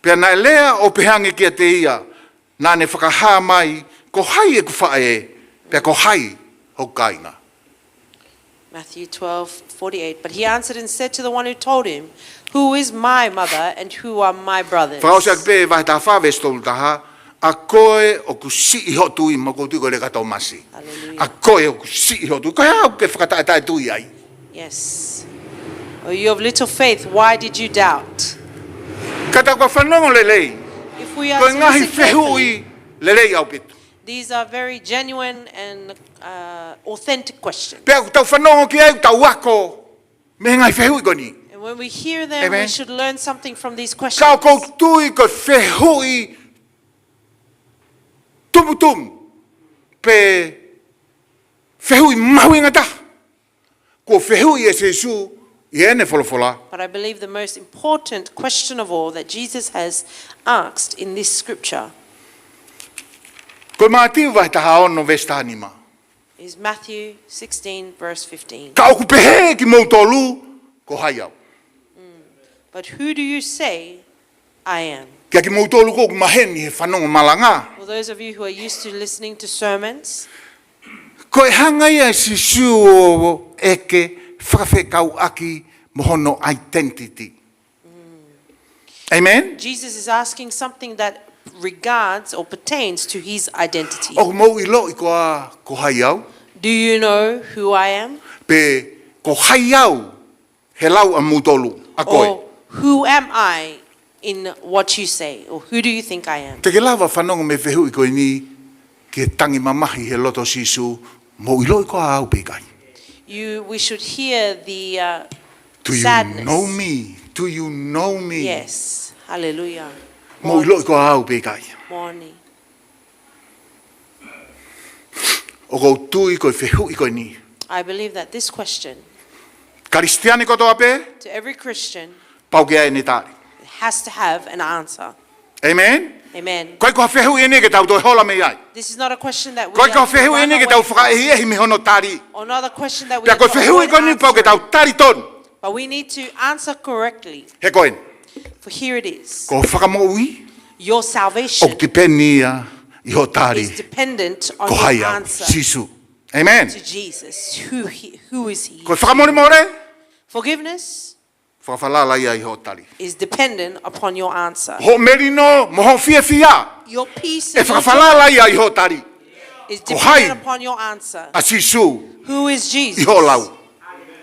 Pea naʻe lea ʻo pehē ange kiate ia, naʻa ne fakahā mai, ko hai ʻeku faʻē, pea ko hai hoku kāinga? Matthew twelve forty-eight. But he answered and said to the one who told him, "Who is my mother and who are my brothers?" Fakaʻosi ʻaki pē vahe taha fā veesi tolu taha, ʻa koe ʻoku siʻi hoʻo tui, mo ʻoku ou tui ko e lea kia Tōmasi. Hallelujah. ʻA koe ʻoku siʻi hoʻo tui. Ko e hā ʻoku ke fakataʻetaʻetui ai? Yes. O you of little faith, why did you doubt? Ka tau ka fanongo lelei. If we are Ko e to ngaahi listen carefully, fehuʻi lelei ʻaupito. These are very genuine and, uh, authentic questions. Pea ʻoku tau fanongo ki ai, ʻoku tau ako mei he ngaahi fehuʻi ko eni. And when we hear them, Amen. we should learn something from these questions. Ka ʻoku ou tui ko e fehuʻi tumutumu, pe fehuʻi mahuʻinga taha kuo fehuʻi ʻe Sīsū ʻi heʻene folofola. But I believe the most important question of all that Jesus has asked in this scripture Ko e Mātiu vahe taha ono veesi taha nima. is Matthew sixteen, verse fifteen. Ka ʻoku pehē kimoutolu, ko hai au? "But who do you say I am?" Kia kimoutolu ʻoku maheni he fanongo malanga. For those of you who are used to listening to sermons, Ko e hanga ia ʻe Sīsū ʻo ʻeke fakafekauʻaki mo hono identity. Amen? Jesus is asking something that regards or pertains to his identity. ʻOku mou ʻiloʻi koā ko hai au? Do you know who I am? Pe ko hai au he lau ʻamoutolu, ʻa koe? Or who am I in what you say? Or who do you think I am? Te ke lava fanongo mei he fehuʻi ko eni ki he tangi mamahi he loto ʻo Sīsū, mou ʻiloʻi koā au pe ʻikai? You, we should hear the, uh, Do you sadness. know me? Do you know me? Yes. Hallelujah. Mou ʻiloʻi koā au pe ʻikai? Moʻoni. ʻOku ou tui ko e fehuʻi ko eni, I believe that this question, Kalisitiane kotoa pē, to every Christian, pau ke ʻi ai ʻene tali. Has to have an answer. Amen? Amen. ʻIkai ko ha fehuʻi eni ke tau toe hola mei ai. This is not a question that we ʻIkai ko ha are to fehuʻi run eni ke away tau from. fakaʻehiʻehi mei hono tali. Or not a question that we Pea have ko e to fehuʻi avoid ko eni pau ke tau answering. tali tonu. But we need to answer correctly. He ko eni. For here it is. Ko e fakamoʻui Your salvation ʻoku tipeni ia ʻi hoʻo tali is dependent on ko hai your au, answer Sīsū. Amen. to Jesus. Who he, who is he? Ko e fakamolemole Forgiveness. fakafalala ia ʻi hoʻo tali. is dependent upon your answer. Hoʻo melino mo hoʻo fiefia Your peace ʻe and your joy fakafalala ia ʻi hoʻo tali. is Ko hai dependent upon your answer. ʻa Sīsū Who is ʻi Jesus hoʻo lau.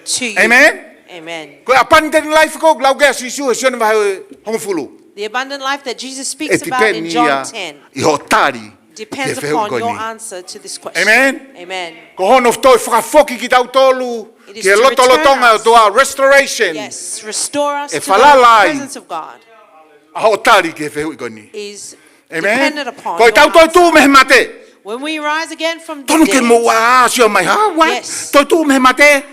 to you? Amen. Amen. Ko e abundant life ko ē ʻoku lau ki ai ʻa Sīsū he Sione vahe hongofulu. The abundant life that Jesus ʻE speaks about in tipeni ia John ten ʻi hoʻo tali ki he depends fehuʻi upon ko your eni. Answer to this question. Amen. Amen. Ko hono toe fakafoki kitautolu It is ki he to lotolotonga ʻo e return us. ʻOtua, restoration. Yes, restore us ʻE to the falala ai. Presence of God ʻA hoʻo tali ki he fehuʻi ko eni. Is Amen. Dependent upon Ko e your tau toe answer. Tuʻu mei he mate. When we rise again from the Tonu ke dead, mou ʻā sio mai ha ua. Yes. Toe Tuʻu mei he mate.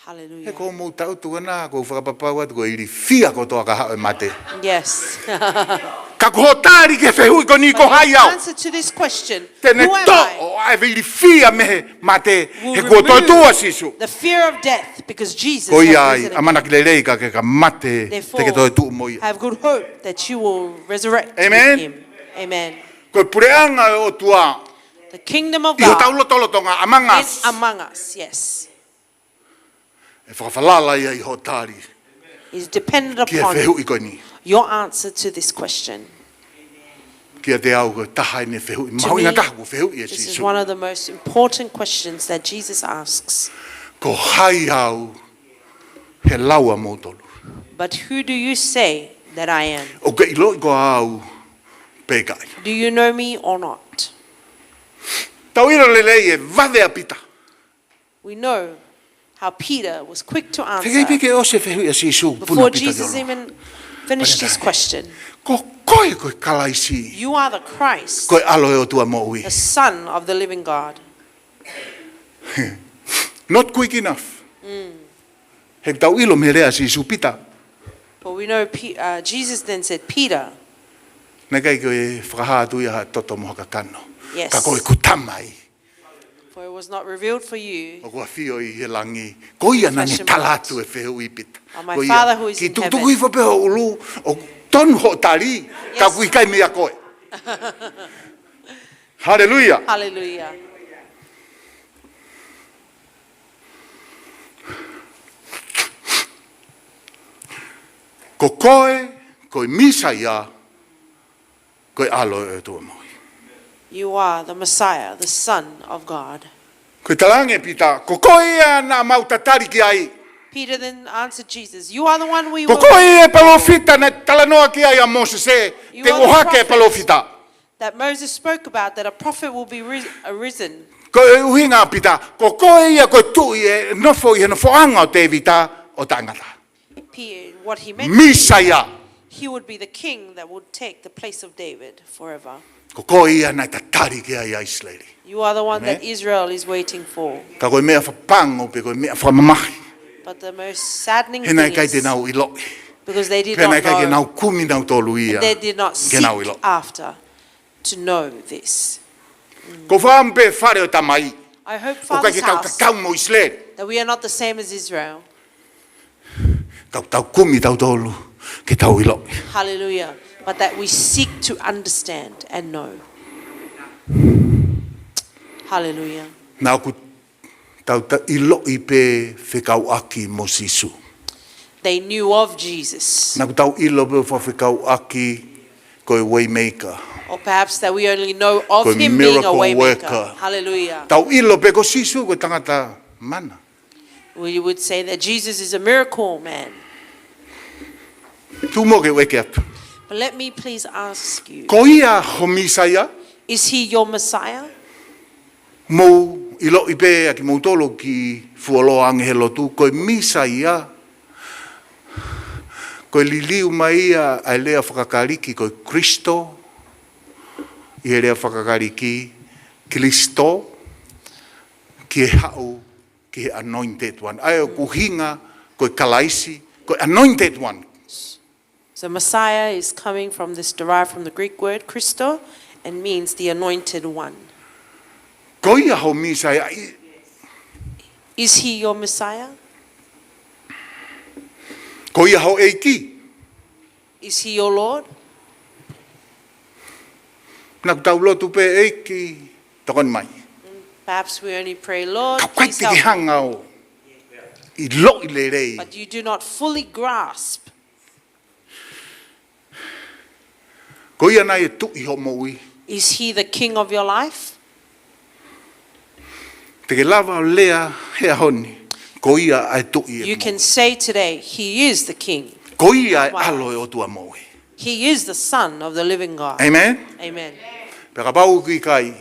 He hallelujah. ko mou tau tu ana, ko fakapapau atu ko e ilifia kotoa ka haʻu e mate. Yes. Ka ko hoʻo tali ki he fehuʻi ko eni, ko hai au. Answer to this question. Te ne Who am I? Toʻo ʻa e ilifia mei he mate, Will he kuo toe remove Tuʻu ʻa Sīsū. The fear of death because Jesus Ko has ia ai, risen ʻamanaki lelei ka ke ka mate, te ke toe Tuʻu mo Therefore, ia. Have good hope that you will resurrect Amen. With him. Amen. Ko e puleʻanga ʻo e ʻOtua, The kingdom of ʻi hotau God lotolotonga, among is us. Among us, yes. ʻE fakafalala ia ʻi hoʻo tali Is dependent ki he upon fehuʻi ko eni. Your answer to this question. Kiate au ko e taha eni e fehuʻi. To Mahuʻinga me, taha ko e fehuʻi ʻa This is Sīsū. One of the most important questions that Jesus asks. Ko hai au he lau ʻamoutolu? But who do you say that I am? ʻOku ke ʻiloʻi koe au pe ʻikai? Do you know me or not? Tau ʻilo lelei e vave ʻa Pita. We know how Peter was quick to Teʻeki ai pē answer ke ʻosi e fehuʻi ʻa Sīsū, puna before Pita Jesus ki ʻolunga. Even finished his question. Ko koe ko e Kalaisi. You are the Christ, Ko e ʻAlo ʻo e ʻOtua moʻui. The Son of the living God. Not quick enough. He tau ʻilo mei he lea ʻa Sīsū, Pita, But we know Pe- uh, Jesus then said, Peter, naʻe ʻikai ke fakahā atu ia ha toto mo ha kakano. Yes. Ka ko ʻeku Tamai for it was not revealed for you. ʻoku ʻafio ʻi he langi. Ko ia naʻa ne Flesh and tala blood. Atu e fehuʻi, Pita. Of my Ko ia. Father who is Kiʻi in tukutuku heaven. Hifo pē hoʻo ʻulu, ʻoku tonu hoʻo tali, ka Yes. ʻoku ʻikai meia koe. Haleluia. Hallelujah. Ko koe, ko e Mīsaia, ko e ʻAlo ʻo e ʻOtua moʻui. You are the Messiah, the Son of God. Ko e talaange ʻe Pita, ko koe ia naʻa mau tatali ki ai. Peter then answered Jesus, You are the one we Ko were. koe ia e palōfita naʻe talanoa ki ai ʻa Mōsese, You te are the ʻohake e prophet. Palōfita. That Moses spoke about, that a prophet will be ri- arisen. Ko e ʻuhinga ʻa Pita, ko koe ia ko e Tuʻi ʻe nofo ʻi he nofoʻanga ʻo Tēvita ʻo taʻengata. Peter, what he meant, Mīsaia. He would be the king that would take the place of David forever. Ko koe ia naʻe tatali ki ai ʻa ʻIsileli. You are the one that Amen. Israel is waiting for. Ka ko e meʻa fakapango pe ko e meʻa fakamamahi. But the most saddening He naʻe thing ʻikai te is, nau ʻiloʻi. Because they did Pea naʻe not ʻikai ke know, nau kumi nautolu ia and they did not ke nau seek ʻilo. After to know this. Ko e fakaʻamu pē fale ʻo e Tamai. I hope, ʻOku ʻikai Father's ke tau house, tatau mo ʻIsileli. That we are not the same as Israel. Ka tau kumi tautolu ke tau ʻiloʻi. Hallelujah. But that we seek to understand and know. Hallelujah. Naʻa ʻoku tau ta- ʻiloʻi pē fekauʻaki mo Sīsū. They knew of Jesus. Naʻa ʻoku tau ʻilo pē ʻo fakafekauʻaki ko e waymaker. Or perhaps that we only know of Ko e him being a miracle waymaker. Worker. Hallelujah. Tau ʻilo pē ko Sīsū ko e tangata mana. We would say that Jesus is a miracle man. Tuku muʻa ke u ʻeke atu. But let me please ask you, Ko ia ho Mīsaia? Is he your Messiah? Mou ʻiloʻi pē ʻa kimoutolu ʻoku fuoloa ange he lotu, ko e Mīsaia, ko e liliu mai ia ʻa e lea fakakaliki ko e Kristo, ʻi he lea fakakaliki, Kalisito, ki he haʻu ki he anointed one. ʻA ia ʻoku ʻuhinga ko e Kalaisi, ko e anointed one. So Messiah is coming from this, derived from the Greek word Christo, and means the anointed one. Ko ia ho Mīsaia, i- Is he your Messiah? Ko ia ho ʻEiki. Is he your Lord? Naʻa tau lotu pē ʻEiki, tokoni mai. Perhaps we only pray, Lord, Ka ʻoku ʻikai please te ke help. Hanga ʻo ʻiloʻi lelei. but you do not fully grasp. Ko ia nai e tuʻi hoʻo moʻui? Is he the king of your life? Te ke lava ʻo lea he ʻaho ni, ko ia ʻa e tuʻi e You moʻui. Can say today, he is the king. Ko ia e Wow. ʻAlo e ʻOtua moʻui. He is the son of the living God. Amen? Amen. Pea kapau ʻoku ʻikai,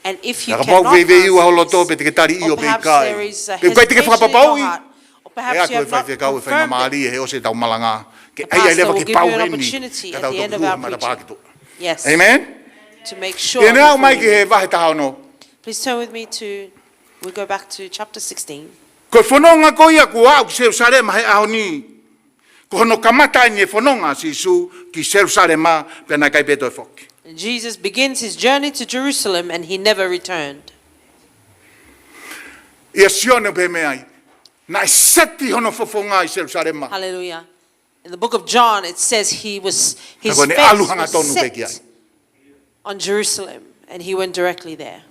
And if you pea kapau cannot veveiua ho answer loto this, pe te ke tali ʻio or pe perhaps ʻikai. There is a Pe ʻikai te ke hesitation in your fakapapauʻi. Heart, or perhaps ʻE you ʻaku e have not faifekau e confirmed it, faingamālie he ʻosi ʻetau malanga. Ke the ʻai ai pastor leva will ke give pau you an heni, opportunity ka at tau the end toki of our ʻuma ta preaching. pākitu. Yes. Amen? To make sure. ʻI heʻene aʻu Before mai we ki he vahe taha ono. Please turn with me to, we go back to chapter sixteen. Ko e fononga ko ia kuo aʻu ki Selusalema he ʻaho ni. Ko hono kamata eni e fononga ʻa Sīsū ki Selusalema pea naʻe ʻikai pē toe foki. And Jesus begins his journey to Jerusalem and he never returned. ʻIa Sione pē meʻa ai. Naʻe seti hono fofonga ʻi Selusalema. Hallelujah. In the book of John, it says he was, his Ka ko ʻene face ʻalu was hangatonu pē ki ai. set on Jerusalem, and he went directly there.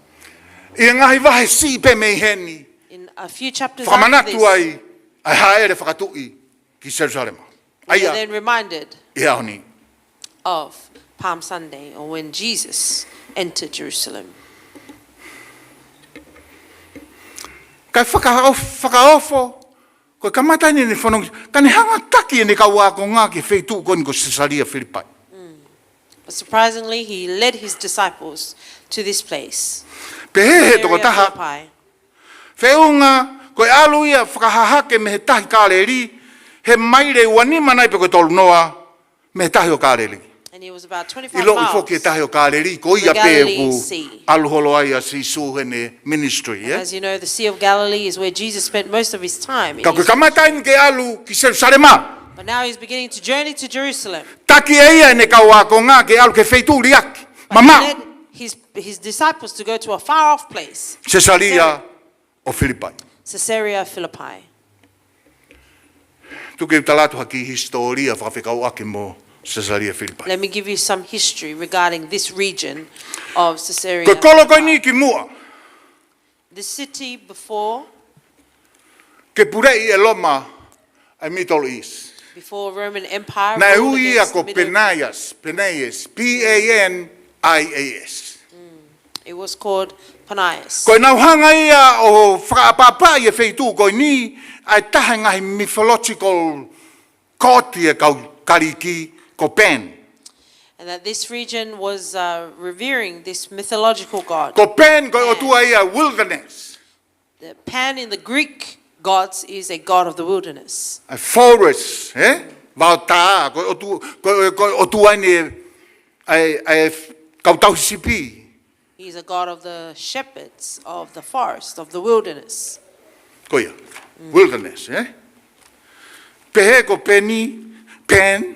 ʻI he ngaahi vahe siʻi pē mei heni. In a few chapters after Fakamanatu this, ai, ʻa e hāʻele fakatuʻi ki Selusalema. we ʻAia, are then reminded ʻi he ʻaho ni. Of Palm Sunday, or when Jesus entered Jerusalem. Ka fakaof-, fakaofo, ko e kamata eni ʻene fononga, ka ne hanga ʻo taki ʻene kau ākonga ki he feituʻu ko eni ko Sesalia Filipai. But surprisingly, he led his disciples to this place. Pehē he Caesarea tokotaha, Philippi. Feʻunga, ko e ʻalu ia fakahahake mei he tahi Kāleli, he maile ua nima nai pe ko e tolu noa, mei he tahi ʻo Kāleli. And he was about twenty-five ʻIloʻi miles. Foki e tahi ʻo Kāleli, ko The ia pē Galilee ʻoku Sea. ʻalu holo ai ʻa Sīsū heʻene ministry, And ē? As you know, the Sea of Galilee is where Jesus spent most of his time. Ka In ko e his kamata eni ke ʻalu ki Selusalema. But now he's beginning to journey to Jerusalem. Taki ʻe ia ʻene kau ākonga ke ʻalu ki he feituʻu liʻaki. But he Mamaʻo. Led his, his disciples to go to a far-off place. Sesalia ʻo Filipai. Caesarea Philippi. Tuku ke u tala atu ha kiʻi hisitōlia fakafekauʻaki mo Sesalia Filipai. Let me give you some history regarding this region of Caesarea Ko e kolo ko Philippi. eni kimuʻa, The city before ke puleʻi ʻe Loma ʻa e Middle East. Before Roman Empire Naʻe ruled ui ia against ko Middle- Panias, Panias, P A N I A S. It was called Panias. Ko ʻenau hanga ia ʻo fakaʻapaʻapaʻi e feituʻu ko eni, ʻa e taha e ngaahi mythological god ʻa e kau Kaliki ko Pan. And that this region was uh, revering this mythological god. Ko Pan, ko e Pan. ʻotua ia wilderness. The Pan in the Greek gods is a god of the wilderness. ʻA e forest, ē? Vaotā, ko e ʻotu-, ko e, ko e ʻotua eni ʻa e, ʻa e kau tauhi sipi. He's a god of the shepherds of the forest, of the wilderness. Ko ia, wilderness, ē? Pehē ko Peni, Pan,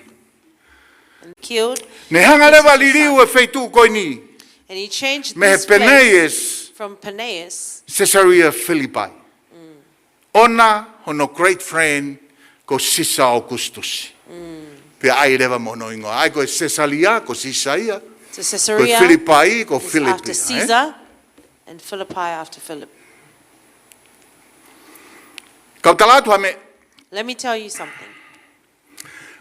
And killed. ne hanga This leva is his liu son. e feituʻu ko eni. And he changed Mei he this place Panias, from Panias. Caesarea Philippi. ʻOna hono great friend ko Sisa Augustus. Pea ʻai leva mo hono hingoa. ʻAi ko e Sesalia, ko Sisa ia. So Ko e Caesarea Filipai, ko is Filipi, after ē? Caesar, and Philippi after Philip. Kau tala atu ha meʻa. Let me tell you something.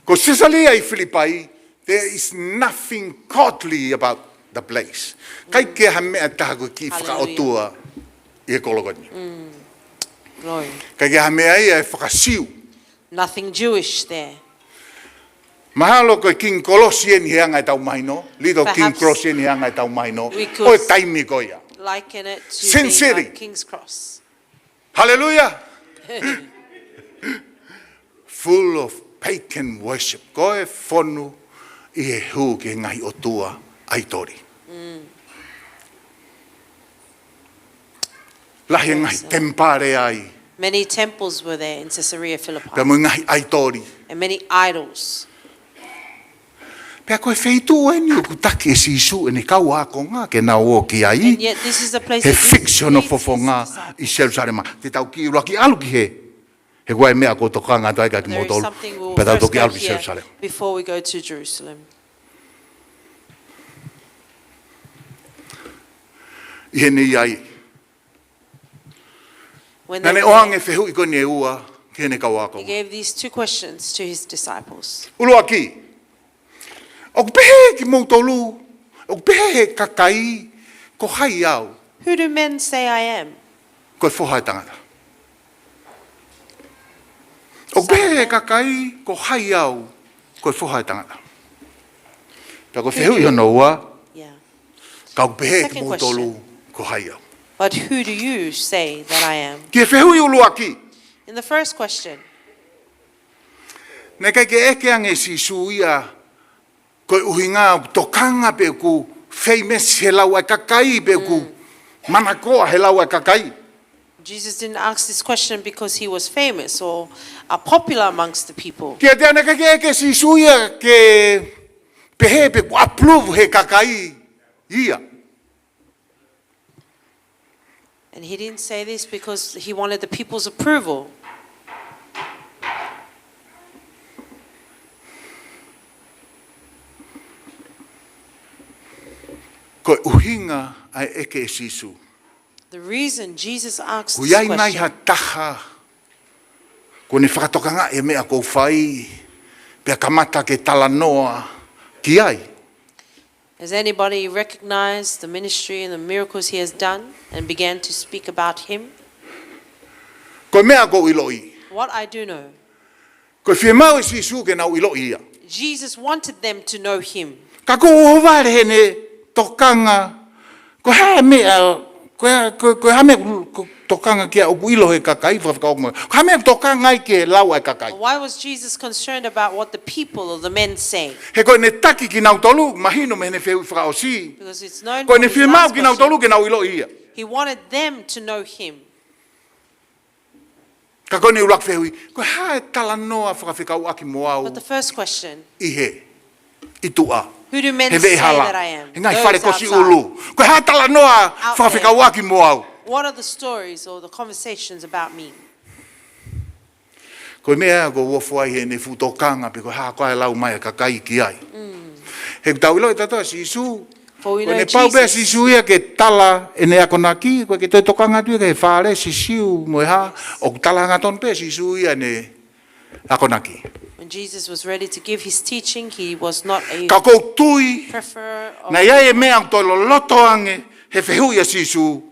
Ko Sesalia ʻi Filipai, there is nothing godly about the place. ʻIkai ke ha meʻa taha ko e kiʻi Hallelujah. fakaʻotua ʻi he kolo ko eni. Glory. ʻIkai ke ha meʻa ia ʻe faka-Siu. Nothing Jewish there. Mahalo ko e King Kolosi eni he anga ʻetau mahino. Little King Perhaps Kolosi eni he anga ʻetau mahino. we could ʻO e taimi ko ia. Liken it to Sin being City. Like King's Cross. Hallelujah. Full of pagan worship. Ko e fonu ʻi he hū ki he ngaahi ʻotua ʻaitoli. Lahi e ngaahi Yes, sir. temipale ai. Many temples were there in Caesarea Philippi. Pea mo e ngaahi ʻaitoli. And many idols. Pea ko e feituʻu eni ʻoku taki ʻe Sīsū ʻene kau ākonga ke nau ō ki ai. And yet this is the place He that Jesus fix hono leads his fofonga disciples. ʻi Selusalema. Te tau kiʻi ʻuluaki ʻalu ki he. He ko e meʻa ʻoku ou tokanga atu ai ka ki There is moutolu. Something we'll Pea tau first toki go ʻalu ki here Selusalema. Before we go to Jerusalem. ʻI heni ai. And then he gave these two questions to his disciples. Naʻa ne ʻoange fehuʻi ko eni ʻe ua ki heʻene kau ako. ʻUluaki, ʻoku pehē kimoutolu, ʻoku pehē ʻe he kakai, ko hai au? Who do men say I am? Ko e Foha ʻo e Tangata. ʻOku pehē ʻe he kakai, ko hai au? Ko e Foha ʻo e Tangata. Pea ko e fehuʻi hono ua, ka ʻoku pehē kimoutolu, ko hai au? But who do you say that I am? Ki he fehuʻi ʻuluaki. In the first question, naʻe ʻikai ke ʻeke ange ʻe Sīsū ia, ko e ʻuhinga ʻoku tokanga pe ʻoku famous he lau ʻa e kakai pe ʻoku manakoa he lau ʻa e kakai. Jesus didn't ask this question because he was famous or uh, popular amongst the people. Kiate ia naʻe ʻikai ke ʻeke ʻe Sīsū ia ke pehē pe ʻoku approve he kakai ia. And he didn't say this because he wanted the people's approval. Ko e ʻuhinga ʻa e ʻeke ʻe Sīsū. The reason Jesus asked this question. ʻOku ʻi ai nai ha taha kuo ne fakatokangaʻi e meʻa ʻoku ou fai, pea kamata ke talanoa ki ai? Has anybody recognized the ministry and the miracles he has done and began to speak about him? Ko e meʻa ʻoku ou ʻiloʻi, what I do know, ko e fiemaʻu ʻe Sīsū ke nau ʻiloʻi ia. Jesus wanted them to know him. Ka ʻoku ou ʻohovale heʻene tokanga, ko e hā e meʻa, ko e, ko e, ko e hā e meʻa ʻoku tokanga ki ai ʻoku ʻilo he kakai, fakafekau mo. Ko e hā e meʻa ʻoku tokanga ai ki he lau ʻa e kakai? Why was Jesus concerned about what the people or the men say? He ko ʻene taki kinautolu, mahino mei heʻene fehuʻi fakaʻosi. Because it's known from his last question. Ko ʻene fiemaʻu kinautolu ke nau ʻiloʻi ia. He wanted them to know him. Ka ko ʻene ʻuluaki fehuʻi, ko e hā e talanoa fakafekauʻaki mo au? But the first question, ʻi he, ʻi tuʻa, who do men say that I am? He veʻehala, he ngaahi fale kosi ʻulu. Those outside. Ko e hā e talanoa fakafekauʻaki mo au? Out there. What are the stories or the conversations about me? Ko e meʻa ia ʻoku ou ʻohovale heʻene fuʻu tokanga pe ko e hā ko ā e lau mai ʻa e kakai ki ai. Mm. He ʻoku tau ʻilo ʻe tautolu ʻa Sīsū, for we know Jesus. Ko ʻene pau pē ʻa Sīsū ia ke tala ʻene akonaki, ʻoku ʻikai ke toe tokanga atu ia ki he Fālesi, Siu mo e hā, ʻoku tala hangatonu pē ʻe Sīsū ia ʻene akonaki. When Jesus was ready to give his teaching, he was not a preferer of. Ka ʻoku ou tui, naʻe ʻi ai e meʻa ʻoku toe loloto ange he fehuʻi ʻa Sīsū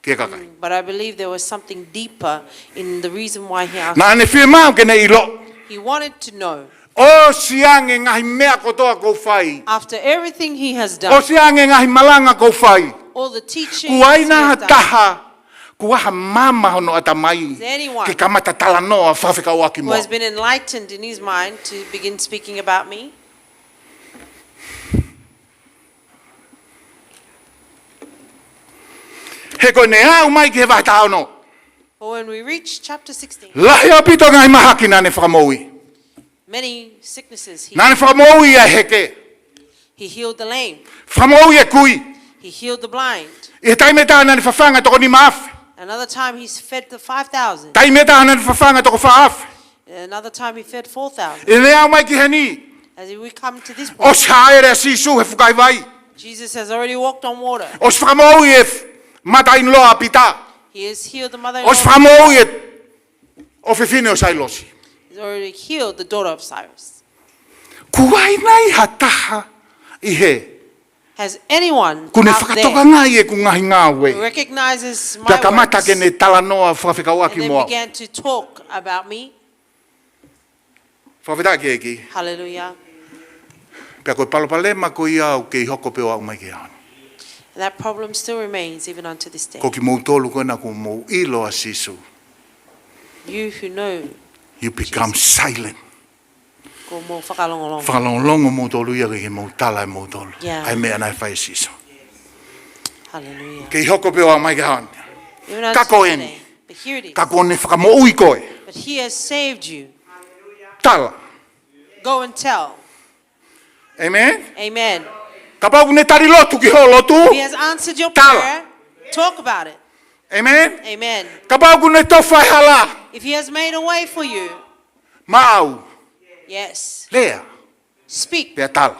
ki he kakai. Mm, but I believe there was something deeper in the reason why he asked. Naʻa ne fiemaʻu ke ne ʻilo. He wanted to know. ʻOsi ange ngaahi meʻa kotoa ʻoku ou fai. After everything he has done, ʻOsi ange ngaahi malanga ʻoku ou fai. All the teachings he has done, Kuo ʻi ai nai ha taha, kuo ʻi ai ha maama hono ʻatamai, is there anyone ke kamata talanoa fakafekauʻaki mo au? Who has been enlightened in his mind to begin speaking about me? He ko ʻene aʻu mai ki he vahe taha ono, but when we reach chapter sixteen, lahi ʻaupito ngaahi mahaki naʻa ne fakamoʻui. Many sicknesses he, naʻa ne fakamoʻui ʻa e heke. He healed the lame. Fakamoʻui e kui. He healed the blind. ʻI he taimi ʻe taha naʻa ne fafanga toko nima afe. Another time he fed the five thousand. Taimi ʻe taha naʻa ne fafanga toko fā afe. Another time he fed four thousand. ʻI heʻene aʻu mai ki heni, as we come to this point, ʻosi hāʻele ʻa Sīsū he fukahi vai. Jesus has already walked on water. ʻOsi fakamoʻui e f-, mother-in-law ʻa Pita. He has healed the mother-in-law. ʻOsi fakamoʻui e ʻofefine ʻo Sailosi. He's already healed the daughter of Cyrus. Kuo ʻi ai nai ha taha ʻi hē, has anyone out there, kuo ne fakatokangaʻi ʻeku ngaahi ngāue, who recognizes my works, pea kamata ke ne talanoa fakafekauʻaki mo au? And then began to talk about me? Fakafetaʻi ki he ʻEiki. Hallelujah. Pea ko e palopalema ko ia ʻoku kei hoko pē ʻo aʻu mai ki he ʻaho ni. And that problem still remains even unto this day. Ko kimoutolu ko ena kuo mou ʻilo ʻa Sīsū, you who know Jesus, you become silent. Kuo mou fakalongolongo. Fakalongolongo moutolu ia ke mou tala ʻe moutolu, yeah, ʻa e meʻa naʻe fai ʻe Sīsū. Hallelujah. Kei hoko pē ʻo aʻu mai ki he ʻaho ni. Even unto today. Ka ko eni. But here it is. Ka kuo ne fakamoʻui koe. But he has saved you. Tala. Go and tell. Amen? Amen. Kapau ʻoku ne tali lotu ki hoʻo lotu, tala. If he has answered your prayer, talk about it. Amen? Amen. Kapau ʻoku ne tofa e hala, if he has made a way for you, maʻau, yes, lea, speak, pea tala.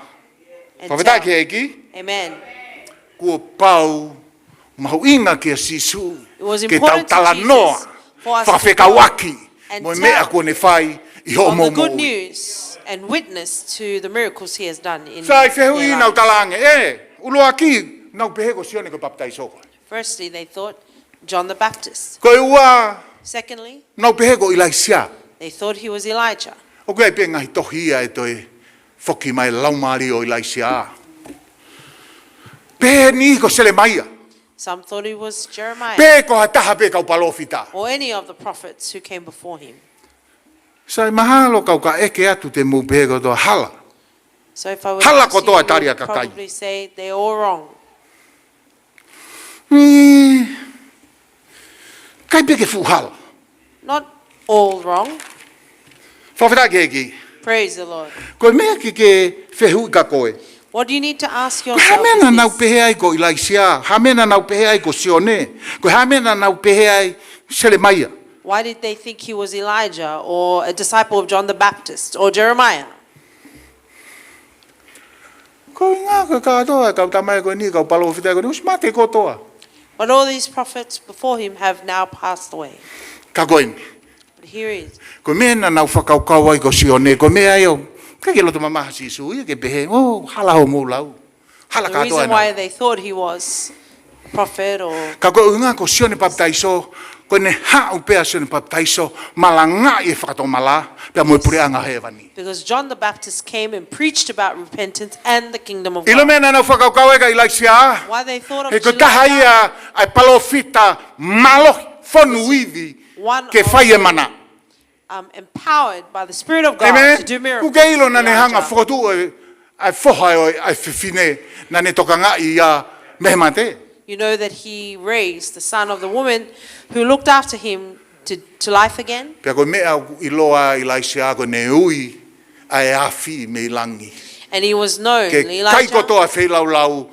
And tell. Fakafetaʻi ki he ʻEiki. Amen. Kuo pau mahuʻinga kia Sīsū, it was important to Jesus, ke tau talanoa for us to go fakafekauʻaki and mo e meʻa tell kuo ne fai ʻi hoʻomou moʻui. Of the good news and witness to the miracles he has done in their lives. Sai fehuʻi naʻa nau talaange, ē, ʻuluaki, nau pehē ko Sione ko e Papitaiso ko ē. Firstly, they thought John the Baptist. Ko e ua, secondly, nau pehē ko ʻIlaisiā. They thought he was Elijah. ʻOku ʻi ai pē ngaahi tohi ia ʻe toe foki mai e laumālie ʻo ʻIlaisiā. Pe ko Selemaia. Some thought he was Jeremiah. Pe ko ha taha pē kau palōfita. Or any of the prophets who came before him. Sai mahalo kau ka ʻeke atu te mou pehē kotoa hala. So if I were to ask you, you would probably say they're all wrong. Hala kotoa e tali ʻa e kakai. ʻIkai pē ke fuʻu hala. Not all wrong. Fakafetaʻi ki he ʻEiki. Praise the Lord. Ko e meʻa ke ke fehuʻi kia koe. What do you need to ask yourself is this. Ko e hā e meʻa naʻa nau pehē ai ko ʻIlaisiā, hā e meʻa naʻa nau pehē ai ko Sione, ko e hā e meʻa naʻa nau pehē ai Selemaia. Why did they think he was Elijah or a disciple of John the Baptist or Jeremiah? Ko e ʻuhinga ko e kātoa e kau tamai ko eni, kau palōfita ko eni, ʻosi mate kotoa. But all these prophets before him have now passed away. Ka ko eni. But here he is. Ko e meʻa naʻa nau fakakaukau ai ko Sione, ko e meʻa ia ʻoku ʻikai ke loto mamahi Sīsū ia ke pehē, ʻō, hala hoʻomou lau. Hala kātoa ena. The reason why they thought he was prophet or Ka ko e ʻuhinga ko Sione Papitaiso, ko ʻene haʻu pē ʻa Sione Papitaiso, malangaʻi e fakatomala, pea mo e puleʻanga hēvani. Because John the Baptist came and preached about repentance and the kingdom of God. ʻIlo e meʻa naʻa nau fakakaukau ai kia ʻIlaisiā. Why they thought of Elijah. He ko e taha ia ʻa e palōfita mālohi fonu ivi ke fai e mana. One of um, empowered by the Spirit of God to do miracles. ʻĒmeni. Elijah. Kuo ke ʻilo naʻa ne hanga ʻo fokotuʻu e, ʻa e foha ʻo e, ʻa e fefine naʻa ne tokangaʻi ia mei he mate. You know that he raised the son of the woman who looked after him to, to life again. Pea ko e meʻa ʻoku ʻiloa ʻa ʻIlaisiā ko ʻene ui ʻa e afi mei langi. And he was known, Elijah, Ke kai kotoa feilaulau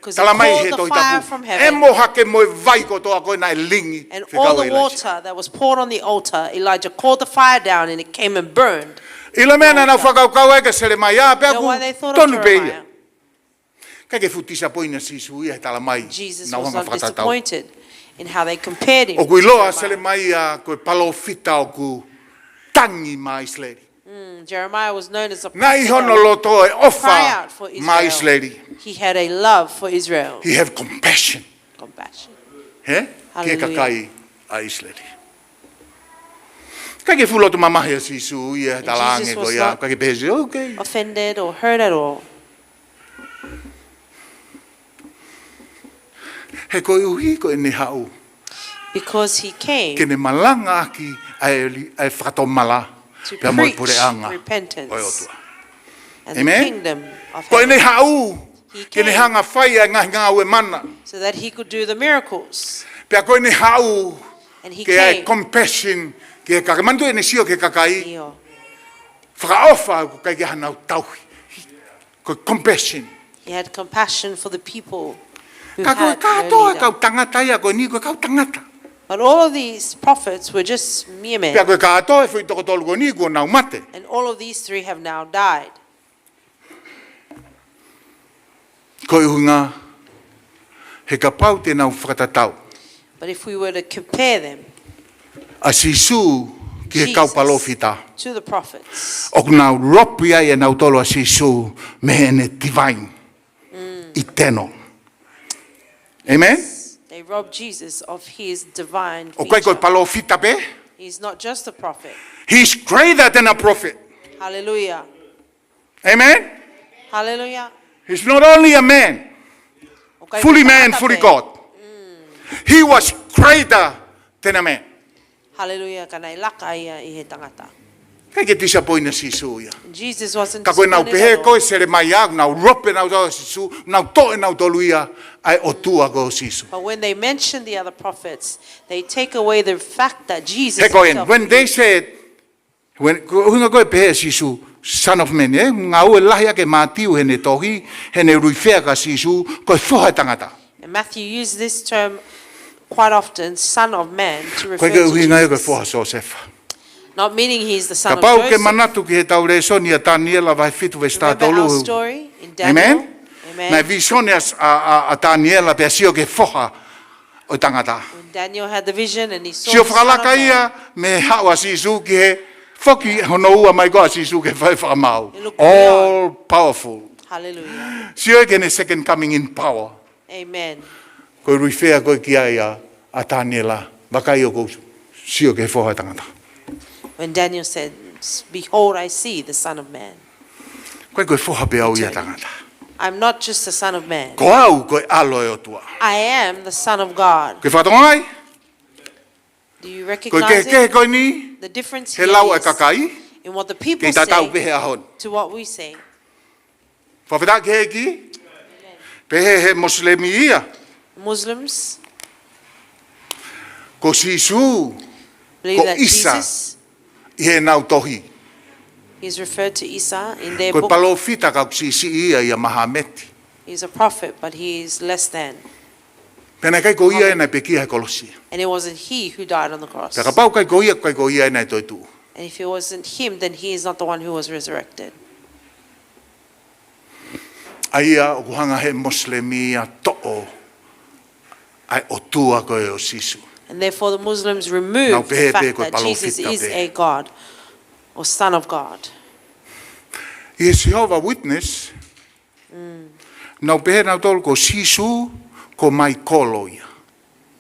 'cause he called the fire from heaven. Tala mai he Tohi Tapu, ʻe mohe hake mo e vai kotoa ko ē naʻe lingi fekau ʻe ʻIlaisiā. And all the water that was poured on the altar, Elijah called the fire down and it came and burned the altar. ʻIlo e meʻa naʻa nau fakakaukau ai kia Selemaia, pea ʻoku tonu pē ia. You know why they thought of Jeremiah? ʻIkai ke fuʻu tisapoini ʻa Sīsū ia he tala mai naʻa nau hanga ʻo fakatatau. Jesus was not disappointed in how they compared him to Jeremiah. ʻOku ʻiloa ʻa Selemaia ko e palōfita ʻoku tangi maʻa ʻIsileli. Mm, Jeremiah was known as a prophet that would cry out for Israel. Naʻe ʻi hono loto e ʻofa maʻa ʻIsileli. He had a love for Israel. He have compassion. Compassion. Hē? Hallelujah. Ki he kakai ʻa ʻIsileli. ʻIkai ke fuʻu loto mamahi ʻa Sīsū ia he talaange ko ia. And Jesus was not ʻIkai ke pehē Sīsū, okay. Offended or hurt at all. He koeʻuhi ko ʻene haʻu. Because he came Ke ne malangaʻaki ʻa e li-, ʻa e fakatomala pea mo e puleʻanga ʻo e ʻOtua. To preach repentance and the kingdom of heaven. ʻĒmeni? Ko ʻene haʻu, He came ke ne hanga ʻo fai ʻa e ngaahi ngāue mana. So that he could do the miracles. Pea ko ʻene haʻu And he came ke ʻi ai e compassion ki he kakai. Manatuʻi ʻene sio ki he kakai. ʻIo. Fakaʻofa ʻoku ʻikai ke ʻi ai hanau tauhi. Ko e compassion. He had compassion for the people who had no leader. Ka ko e kātoa e kau tangata ia ko eni ko e kau tangata. But all of these prophets were just mere men. Pea ko e kātoa e foʻi toko tolu ko eni kuo nau mate. And all of these three have now died. Ko e ʻuhinga, he kapau te nau fakatatau But if we were to compare them, ʻa Sīsū ki he kau palōfita, Jesus to the prophets, ʻoku nau ropi ai ʻe nautolu ʻa Sīsū mei heʻene divine, eternal. ʻĒmeni? They robbed Jesus of his divine feature. ʻOku ʻikai ko e palōfita pē. He's not just a prophet. He's greater than a prophet. Hallelujah. ʻĒmeni? Hallelujah. He's not only a man, fully man, fully God. ʻOku ʻikai ko e tangata pē. Mm. He was greater than a man. Hallelujah, ka naʻe laka ia ʻi he tangata. ʻIkai ke tisapoini ʻa Sīsū ia. Jesus wasn't disappointed at all. Ka ko ʻenau pehē ko e Selemaia, nau rope nautolu ʻa Sīsū, nau toʻo ʻe nautolu ia ʻa e ʻOtua ko Sīsū. But when they mention the other prophets, they take away the fact that Jesus himself is. He ko ʻeni, when they said, When, ko e ʻuhinga ko e pehē ʻe Sīsū, Son of Man, ē? Ngāue lahi ʻa e Mātiu heʻene tohi, heʻene refer kia Sīsū, ko e foha ʻo e tangata. And Matthew used this term quite often, Son of Man, to refer to Jesus. ʻIkai ke ʻuhinga ia ko e foha ʻo Siosefa. Not meaning he's the son of Joseph. Kapau ʻoku ke manatu ki heʻetau lēsoni ʻia Taniela vahe fitu veesi taha tolu. Remember our story in Daniel? ʻĒmeni? Amen. Naʻe vīsone ʻa, ʻa, ʻa, ʻa Taniela pea sio ki he foha ʻo e tangata. When Daniel had the vision and he saw Sio the Son of fakalaka Man, ia mei he haʻu ʻa Sīsū ki he foki hono ua mai ko ʻa Sīsū ki he fai fakamau. It looked All powerful. Hallelujah. Sio ki heʻene second coming in power. Amen. Ko e refer ko ē ki ai ʻa, ʻa Taniela, vakai ʻoku ou sio ki he Foha ʻo e tangata. When Daniel said, "Behold, I see the Son of Man." Ko e, ko e foha pē au ia ʻo e tangata. I'm not just the Son of Man. Ko au ko e ʻAlo ʻo e ʻOtua. I am the Son of God. Ke fakatokangaʻi? Do you Ko e recognize kehekehe it? Ko eni, The difference he here lau ʻa e is kakai, in what the people kei tatau say pē he ʻaho ni. To what we say. Fakafetaʻi ki he ʻEiki, pehē ʻe he Mosilemi ia, Muslims ko Sīsū, believe ko that Isa, Jesus, ʻi heʻenau tohi. He's referred to Isa in their Ko e book. Palōfita ka ʻoku siʻisiʻi ia ʻia Mahameti. He's a prophet, but he is less than. Pea naʻe ʻikai ko ia ʻe naʻe pekia he kolosi. And it wasn't he who died on the cross. Pea kapau ʻikai ko ia, ʻikai ko ia ʻe naʻe toetuʻu. And if it wasn't him, then he is not the one who was resurrected. ʻA ia ʻoku hanga ʻe he Mosilemi ia ʻo toʻo ʻa e ʻOtua ko ē ʻo Sīsū. And therefore the Muslims remove Nau the pehē pē fact ko e that Jesus palōfita is pē. A God or Son of God. ʻI he Jehovah Witness, nau pehē nautolu ko Sīsū, ko Maikolo ia.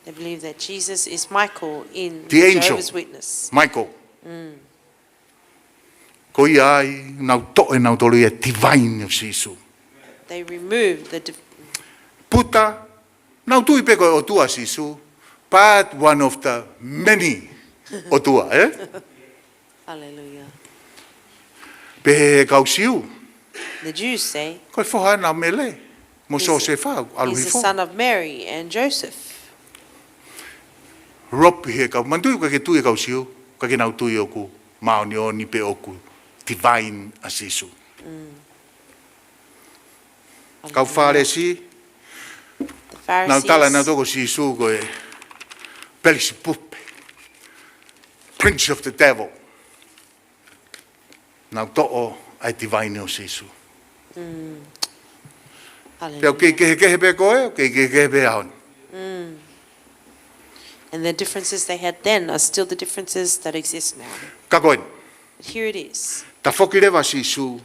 They believe that Jesus is Michael in The angel. Jehovah's Witness. Michael. Ko ia ai, nau toʻo ʻe nautolu ia e divine ʻo Sīsū. They remove the div- Puta, nau tui pē ko e ʻOtua ʻa Sīsū, but one of the many ʻOtua, eh? Hallelujah. Pehē ʻe he kau Siu, The Jews say ko e foha ena ʻo Mele mo He's- Siosefa, ʻalu he's the hifo. Son of Mary and Joseph. Rope ʻe he kau, manatuʻi ʻoku ʻikai ke tui e kau Siu, ʻikai ke nau tui ʻoku māʻoniʻoni pe ʻoku divine ʻa Sīsū. Kau Fālesi, The Pharisees, nau tala nautolu ko Sīsū ko e Pelisipupe, prince of the devil. Nau toʻo ʻa e divine ʻo Sīsū. Hallelujah. Pea ʻoku kei kehekehe pē ko ē, ʻoku kei kehekehe pē he ʻaho ni. And the differences they had then are still the differences that exist now. Ka ko eni, But here it is. tafoki leva Sīsū,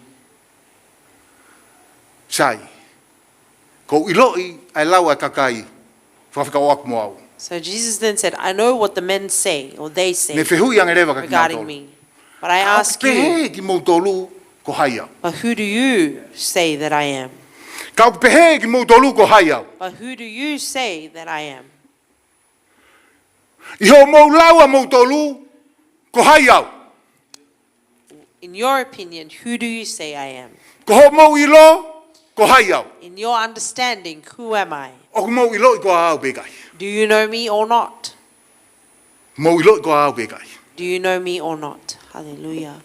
sai, ʻoku ou ʻiloʻi ʻa e lau ʻa e kakai, fakafekau ʻaki mo au. So Jesus then said, "I know what the men say, or they say, Ne fehuʻi ange leva kia regarding kinautolu, me. But I ka ʻoku ask you, pehē kimoutolu ko hai au? But who do you say that I am? Ka ʻoku pehē kimoutolu ko hai au? But who do you say that I am?" ʻI hoʻomou lau ʻamoutolu, ko hai au? In your opinion, who do you say I am? Ko hoʻomou ʻilo, ko hai au? In your understanding, who am I? ʻOku mou ʻiloʻi koā au pe ʻikai? Do you know me or not? Mou ʻiloʻi koā au pe ʻikai? Do you know me or not? Hallelujah.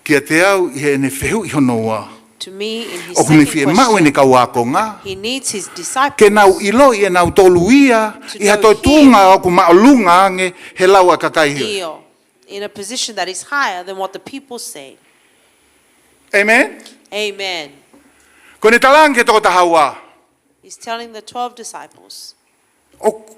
Kiate au ʻi heʻene fehuʻi hono ua, To me, in his ʻoku ne second fiemaʻu ʻene question, kau ākonga he needs his disciples ke nau ʻiloʻi ʻe nautolu ia ʻi ha toe tuʻunga ʻoku māʻolunga ange he lau ʻa e kakai. Kneel in a position that is higher than what the people say. Amen? Amen. Ko ʻene talaange ki he toko taha ua, He's telling the twelve disciples, ʻoku,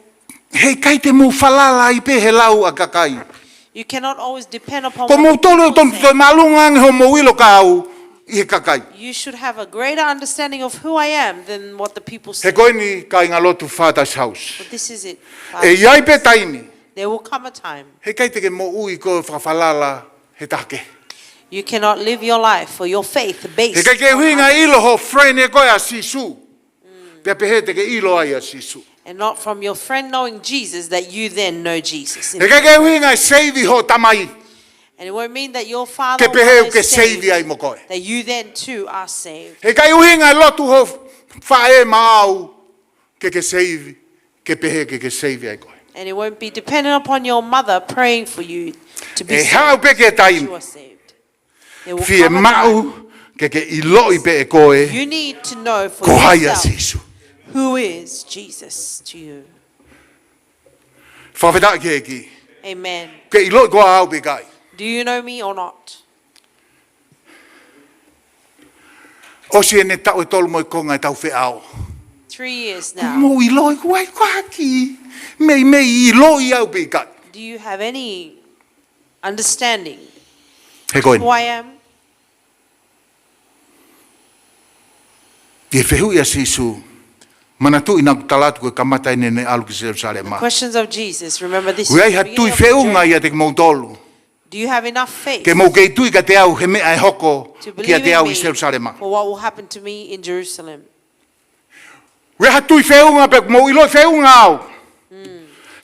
heʻikai te mou falala ai pē he lau ʻa e kakai. "You cannot always depend upon Ko what the moutolu ʻoku people tonu say. Toe māʻolunga ange hoʻomou ʻilo kia au ʻi he kakai. You should have a greater understanding of who I am than what the people He say." ko eni, kāingalotu, Father's house. But this is it. ʻE ʻi ai pē taimi, There will come a time. heʻikai te ke moʻui ʻo fakafalala he taha kehe. You cannot live your life or your faith based Heʻikai ke on ʻuhinga others. ʻilo ho friend ʻe koe ʻa Sīsū, pea pehē te ke ʻilo ai ʻa Sīsū. And not from your friend knowing Jesus that you then know Jesus. In Heʻikai ke ʻuhinga e save ho tamai, And it won't mean that your father ke or pehē mother ʻoku ke is saved, save ai mo koe. That you then too are saved. Heʻikai ʻuhinga e lotu ho faʻē maʻau, ke ke save, ke pehē ke ke save ai koe. And it won't be dependent upon your mother praying for you to be ʻE saved. haʻu pē ki he That taimi, you are saved. There will come a time fiemaʻu ke ke ʻiloʻi pē ʻe koe you need to know for ko hai ʻa yourself Sīsū. Who is Jesus to you. Fakafetaʻi ki he ʻEiki. Amen. Ke ʻiloʻi koā au pe ʻikai? Do you know me or not? ʻOsi ʻeni e taʻu ʻe tolu mo e konga ʻetau feʻao. Three years now. Mou ʻiloʻi kuo ʻi ai ha kiʻi meimei ʻiloʻi au pe ʻikai. Do you have any understanding He ko eni. Who I am? ʻI he fehuʻi ʻa Sīsū, manatuʻi naʻa ku tala atu ko e kamata eni ʻene ʻalu ki Selusalema. The questions of Jesus. Remember this. Kuo ʻi ai ha tui feʻunga ʻiate kimoutolu. Do you have enough faith Ke mou kei tui kiate au he meʻa ʻe hoko to believe kiate in au ʻi me Selusalema. For what will happen to me in Jerusalem? Kuo ʻi ai ha tui feʻunga pe mou ʻiloʻi feʻunga au.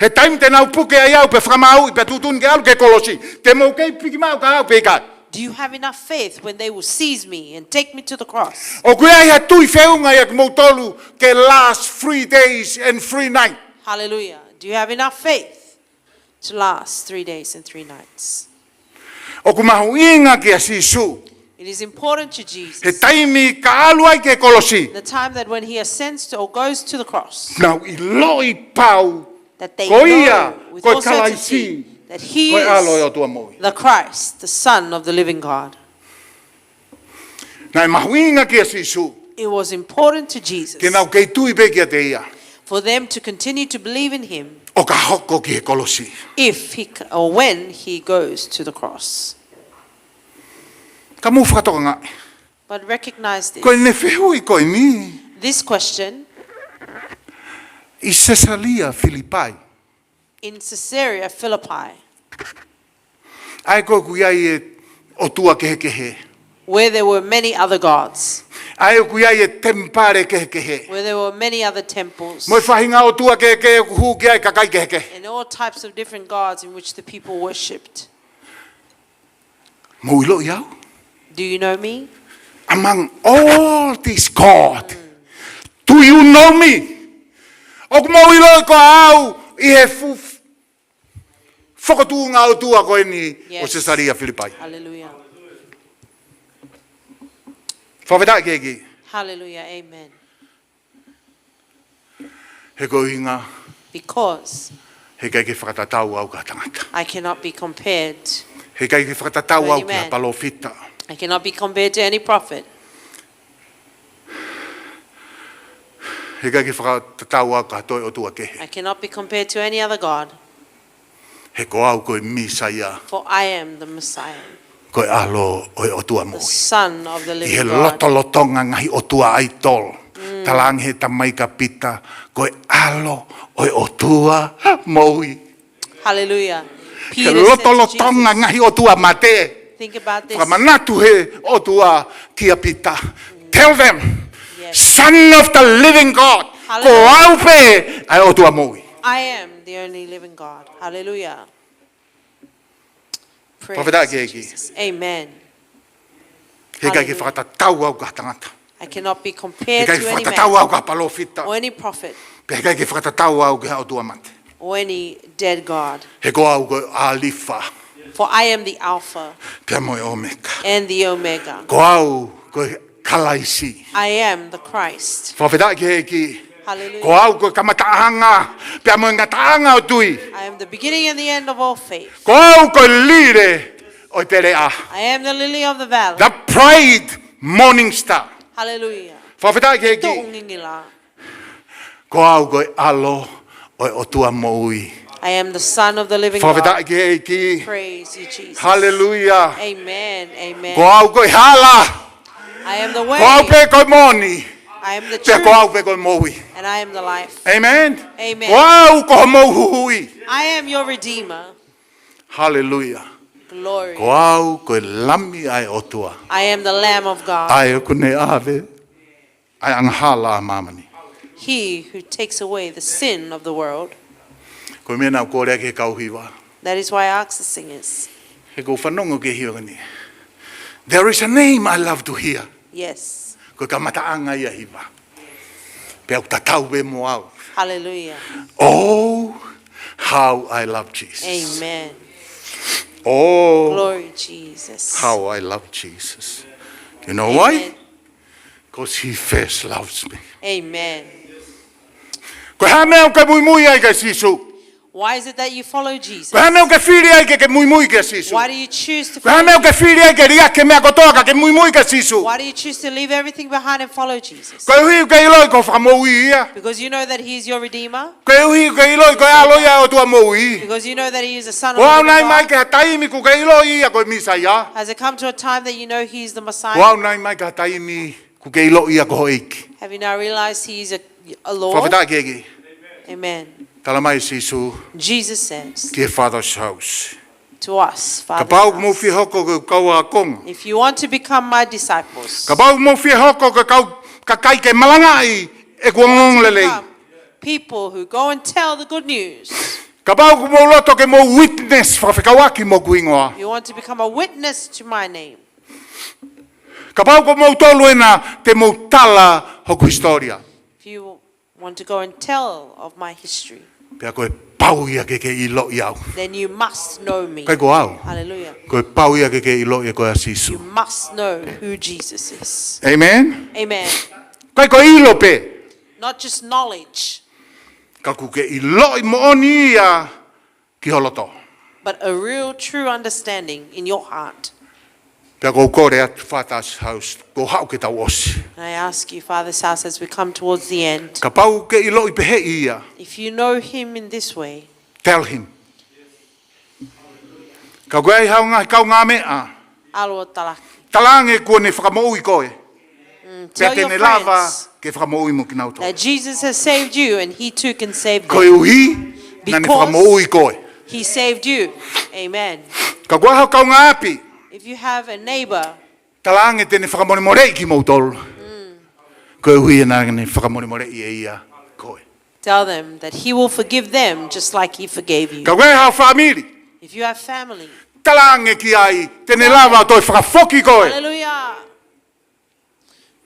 He taimi te nau puke ai au pe fakamāuʻi pe tuʻutuʻuni ke ʻalu ki he kolosi. Te mou kei piki maʻu kia au pe ʻikai. Do you have enough faith when they will seize me and take me to the cross? ʻOku ʻi ai ha tui feʻunga ʻia kimoutolu ki he last three days and three nights? Hallelujah. Do you have enough faith to last three days and three nights? ʻOku mahuʻinga kia Sīsū. It is important to Jesus. He taimi ka ʻalu ai ki he kolosi. The time that when he ascends to or goes to the cross, Nau ʻiloʻi pau that they ko ia know with ko e all certainty Kalaisi, that he ko e ʻAlo ʻo e is ʻOtua moʻui. The Christ, the Son of the living God. Naʻe mahuʻinga kia Sīsū. It was important to Jesus Ke nau kei tui pē kiate ia. For them to continue to believe in him ʻO ka hoko ki he kolosi. If he c-, or when he goes to the cross. Ka mou fakatokangaʻi. But recognize this. Ko ʻene fehuʻi ko eni. This question ʻI Sesalia Filipai. In Caesarea Philippi. ʻA ē ko ē ʻoku ʻi ai e ʻotua kehekehe. Where there were many other gods. ʻA ē ʻoku ʻi ai e temipale kehekehe. Where there were many other temples. Mo e faʻahinga ʻotua kehekehe ʻoku hū ki ai e kakai kehekehe. And all types of different gods in which the people worshipped. Mou ʻiloʻi au? Do you know me? Among all these God, do you know me? ʻOku mou ʻiloʻi koe au ʻi he fu-, fokotuʻunga ʻotua ko eni ʻo Yes. Sesalia Filipai. Hallelujah. Fakafetaʻi ki he ʻEiki. Hallelujah. Amen. He ko e ʻuhinga, Because he ʻikai ke fakatatau au ki ha tangata. I cannot be compared He ʻikai ke fakatatau to au any ki ha man. Palōfita. I cannot be compared to any prophet. He ʻikai ke fakatatau au ki ha toe ʻotua kehe. I cannot be compared to any other god. He ko au ko e Mīsaia. For I am the Messiah, Ko e ʻAlo ʻo e ʻOtua the moʻui. Son of the ʻI he living God. Lotolotonga ngaahi ʻotua idol. Talaange he tamai kia Pita, ko e ʻAlo ʻo e ʻOtua moʻui. Hallelujah. He Peter said to lotolotonga Jesus, ngaahi ʻotua mate. Think about this. Fakamanatu he ʻOtua kia Pita. Tell them, Yes. Son of the living God. Hallelujah. Ko au pē ʻa e ʻOtua moʻui. I am the only living God. Hallelujah. Praise Fakafetaʻi ki he ʻEiki. Jesus. Amen. He ʻikai ke Hallelujah. Fakatatau au ki ha tangata. I cannot be He compared ʻikai to ke any fakatatau man au ki ha palōfita. Or any prophet Pea he ʻikai ke fakatatau au ki ha ʻotua mate. Or any dead god. He ko au ko e ʻAlifa. For I am the Alpha Pea mo e ʻOmeka. And the Omega. Ko au ko e Kalaisi. I am the Christ. Fakafetaʻi ki he ʻEiki. Hallelujah. Ko au ko e kamataʻanga pea mo e ngataʻanga ʻo e tui. I am the beginning and the end of all faith. Ko au ko e lile ʻo e peleʻa. I am the lily of the valley. The bright morning star. Hallelujah. Fakafetaʻi ki he ʻEiki. Tuʻu ngingila. Ko au ko e ʻAlo ʻo e ʻOtua moʻui. I am the Son of the living God. Fakafetaʻi ki he ʻEiki. Praise you, Jesus. Hallelujah. Amen. Amen. Ko au ko e hala. I am the way. Ko au pē ko e moʻoni. I am the truth. Pea ko au pē ko e moʻui. And I am the life. Amen. Amen. Ko au ko homou huhuʻi. I am your redeemer. Hallelujah. Glory. Ko au ko e Lami ʻa e ʻOtua. I am the Lamb of God. ʻA ē ʻoku ne ʻave ʻa e angahala ʻa māmani. He who takes away the sin of the world. Ko e meʻa naʻa ku kole ki he kau hiva. That is why I ask the singers. He ʻoku ou fanongo ki he hiva ko eni. There is a name I love to hear. Yes. Ko e kamataʻanga ia e hiva. Pea ʻoku tatau pē mo au. Hallelujah. Oh, how I love Jesus. Amen. Oh, Glory, Jesus. How I love Jesus. You know why? Amen. 'Cause he first loves me. Amen. Ko e hā e meʻa ʻoku ke muimui ai kia Sīsū? Why is it that you follow Jesus? Ko e hā e meʻa ʻokú ke fili ai ke ke muimui kia Sīsū? Why do you choose to follow Jesus? Ko e hā e meʻa ʻokú ke fili ai ke liʻaki e meʻa kotoa ka ke muimui kia Sīsū? Why do you choose to leave everything behind and follow Jesus? Koeʻuhi ʻokú ke ʻiloʻi ko ho Fakamoʻui ia. Because you know that he is your Redeemer. Koeʻuhi ʻokú ke ʻiloʻi ko e ʻAlo ia ʻo e ʻOtua moʻui. Because you know that he is the Son of the living God. Kuo ʻi ai nai meʻa ke ha taimi ʻokú ke ʻiloʻi ia ko e Mīsaia? Has it come to a time that you know he is the Messiah? Kuo ʻi ai nai meʻa ke ha taimi ʻokú ke ʻiloʻi ia ko ho ʻEiki? Have you now realized he is a, a Lord? Fakafetaʻi ki he ʻEiki. Amen. Talamai ʻe Sīsū, Jesus says, ki he Father's house, to us, Father's house, kapau ʻoku mou fie hoko ko e kau ākonga, if you want to become my disciples, kapau ʻoku mou fie hoko ko e kau kakai ke malangaʻi ʻeku ongoongolelei, become people who go and tell the good news, kapau ʻoku mou loto ke mou witness fakafekauʻaki mo ʻeku hingoa, you want to become a witness to my name, kapau ko moutolu ena te mou tala hoku hisitōlia, if you want to go and tell of my history, pea ko e pau ia ke ke ʻiloʻi au. Then you must know me. ʻIkai ko au. Hallelujah. Ko e pau ia ke ke ʻiloʻi ʻe koe ʻa Sīsū. You must know who Jesus is. Amen. Amen. ʻIkai ko e ʻilo pē. Not just knowledge. Ka ʻokú ke ʻiloʻi moʻoni ia ki ho loto. But a real, true understanding in your heart. Pea ʻoku ou kole atu Father's house, kuo haʻu ke tau ʻosi. And I ask you, Father's house, as we come towards the end, kapau ʻokú ke ʻiloʻi pehē ia, if you know him in this way, tell him. Ka ʻoku ʻi ai haʻo ngaahi kaungāmeʻa, ʻalu ʻo talaki. Talaange kuó ne fakamoʻui koe. Mm, pea tell your friends, te ne lava ke fakamoʻui mo kinautolu, that Jesus has saved you and he too can save them. Koeʻuhi naʻá ne fakamoʻui koe. Because he saved you. Amen. Ka ʻoku ʻi ai haʻo kaungāʻapi, if you have a neighbor, talaange te ne fakamolemoleʻi kimoutolu. Mm. Koeʻuhi naʻá ne fakamolemoleʻi ʻe ia koe. Tell them that he will forgive them just like he forgave you. Ka ʻoku ʻi ai haʻo fāmili, if you have family, talaange ki ai te ne lava ʻo toe fakafoki koe. Hallelujah.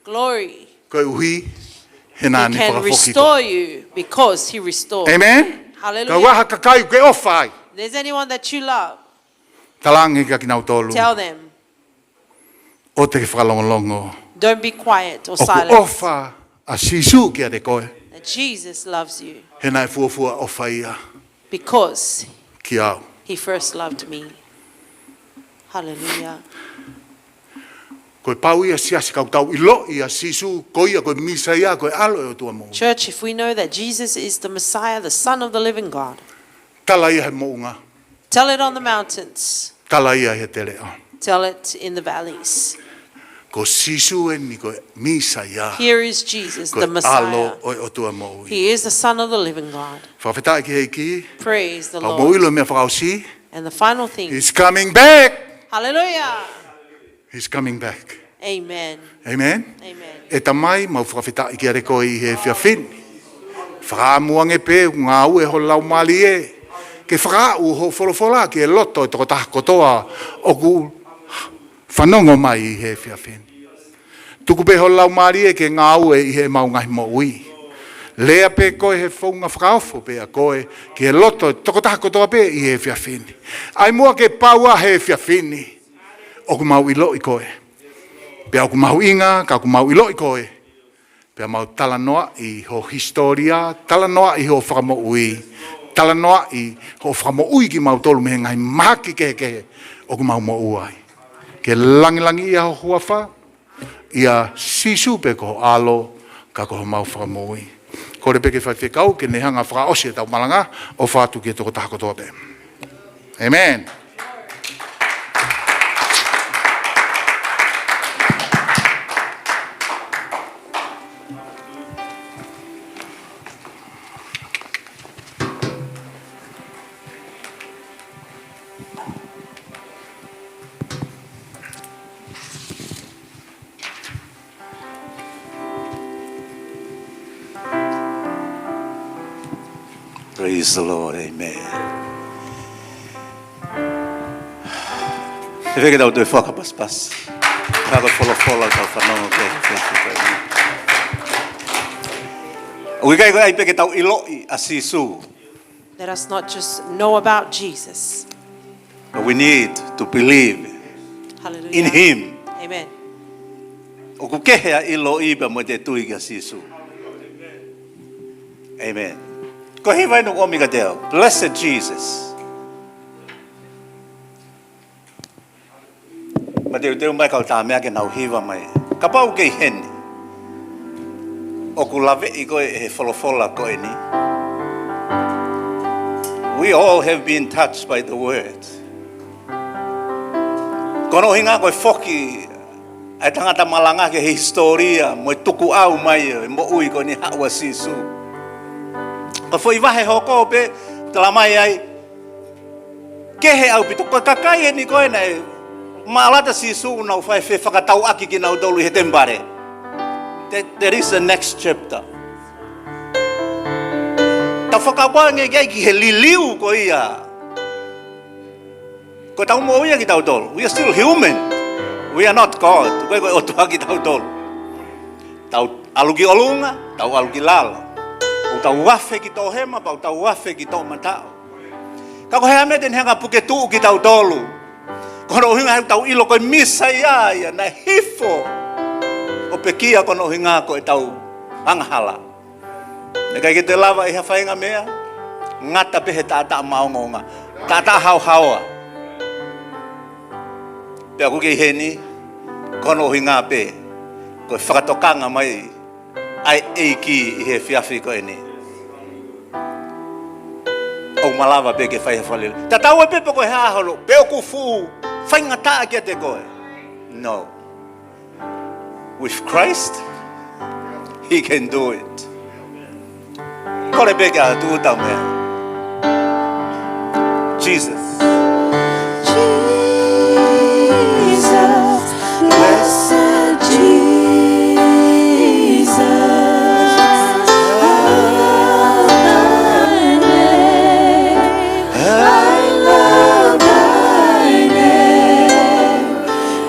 Glory. Koeʻuhi he naʻá ne fakafoki koe. He can restore you because he restored. Amen. Hallelujah. Ka ʻoku ʻi ai ha kakai ʻokú ke ʻofa ai, if there's anyone that you love, talaange kia kinautolu, tell them, ʻoua te ke fakalongolongo. Don't be quiet or silent. ʻOku ʻofa ʻa Sīsū kiate koe. That Jesus loves you. He naʻe fuofua ʻofa ia, because kia au, he first loved me. Hallelujah. Ko e pau ia siasi, ka tau ʻiloʻi ʻa Sīsū ko ia ko e Mīsaia, ko e ʻAlo ʻo e ʻOtua moʻui. Church, if we know that Jesus is the Messiah, the Son of the living God, tala ia he moʻunga. Tell it on the mountains. Tala ia he teleʻa. Tell it in the valleys. Ko Sīsū eni ko e Mīsaia. Here is Jesus, the Messiah. Ko e ʻAlo ʻo e ʻOtua moʻui. He is the Son of the living God. Fakafetaʻi ki he ʻEiki. Praise the Lord. Pea mou ʻilo e meʻa fakaʻosi. And the final thing. He's coming back. Hallelujah. He's coming back. Amen. Amen. Amen. ʻE Tamai, mau fakafetaʻi kiate koe ʻi he efiafi ni. Fakaʻamu ange pē ʻoku ngāue ho Laumālie ke fakaaʻu hoʻo folofola ki he loto ʻo e tokotaha kotoa ʻoku fanongo mai ʻi he efiafi ni. Tuku pē ho Laumālie ke ngāue ʻi heʻemau ngaahi moʻui. Lea pē koe he founga fakaofo pē ʻa koe ki he loto ʻo e tokotaha kotoa pē ʻi he efiafi ni. ʻAi muʻa ke pau ʻa e efiafi ni. ʻOku mau ʻiloʻi koe. Pea ʻoku mahuʻinga ka ʻoku mau ʻiloʻi koe, pea mau talanoaʻi ho hisitōlia, talanoaʻi ho fakamoʻui, talanoaʻi hoʻo fakamoʻui kimautolu mei he ngaahi mahaki kehekehe ʻoku mau moʻua ai. Ke langilangiʻia ho huafa, ʻia Sīsū pē ko ho ʻAlo, ka ko homau Fakamoʻui. Kole pē ki he faifekau ke ne hanga ʻo fakaʻosi ʻetau malanga, ʻofa atu ki he tokotaha kotoa pē. Amen. Praise the Lord, amen. ʻE fēfē ke tau toe fakapasipasi? Ka ko e folofola ʻoku tau fanongo ki ai he efiafi ni. ʻOku ʻikai ko e ʻai pē ke tau ʻiloʻi ʻa Sīsū. Let us not just know about Jesus. But we need to believe in him. Hallelujah. Amen. ʻOku kehe ʻa e ʻiloʻi pea mo e tui kia Sīsū. Amen. Ko e hiva eni ʻoku ʻomi kiate au. Blessed Jesus. Mateuteu mai kau tā meʻa ke nau hiva mai. Kapau ʻoku ke ʻi heni, ʻoku laveʻi koe ʻe he folofola ko eni. We all have been touched by the word. Ko hono ʻuhinga ko e foki ʻa e tangata malanga ki he hisitōlia mo e tukuʻau mai ʻo e moʻui ko eni haʻu ʻa Sīsū. Ko e foʻi vahe hoko pē, talamai ai, kehe ʻaupito, ko e kakai eni ko ē naʻe maʻala atu ʻa Sīsū, nau fai fefakatauʻaki kinautolu ʻi he temipale. That, that is the next chapter. Tau fakakaukau ange ki ai ki he liliu ko ia. Ko ʻetau moʻui ia kitautolu. We are still human. We are not God. Ko e, ko e ʻOtua kitautolu. Tau ʻalu ki ʻolunga, tau ʻalu ki lalo. ʻOku tau afe ki toʻohema, pea ʻoku tau afe ki toʻomataʻu. Ka ko e hā e meʻa te ne hanga ʻo puke tuʻu kitautolu? Ko hono ʻuhinga he ʻoku tau ʻilo ko e Mīsaia ia naʻe hifo ʻo pekia, ko hono ʻuhinga ko ʻetau angahala. Naʻe ʻikai ke te lava ʻi ha faʻahinga meʻa, ngata pē he taʻataʻa maʻongoʻonga, taʻataʻa haohaoa. Pea ʻoku ke ʻi heni, ko hono ʻuhinga pē ko e fakatokanga mai ʻa e ʻEiki ʻi he efiafi ko eni. ʻOku malava pē ke fai ha fakalele. Tatau ai pē pe ko e hā hono, pe ʻoku fuʻu faingataʻa kiate koe. No. With Christ, he can do it. Kole pē ke ʻatu tau meʻa. Jesus. Jesus, blessed Jesus, I love thy name. I love thy name.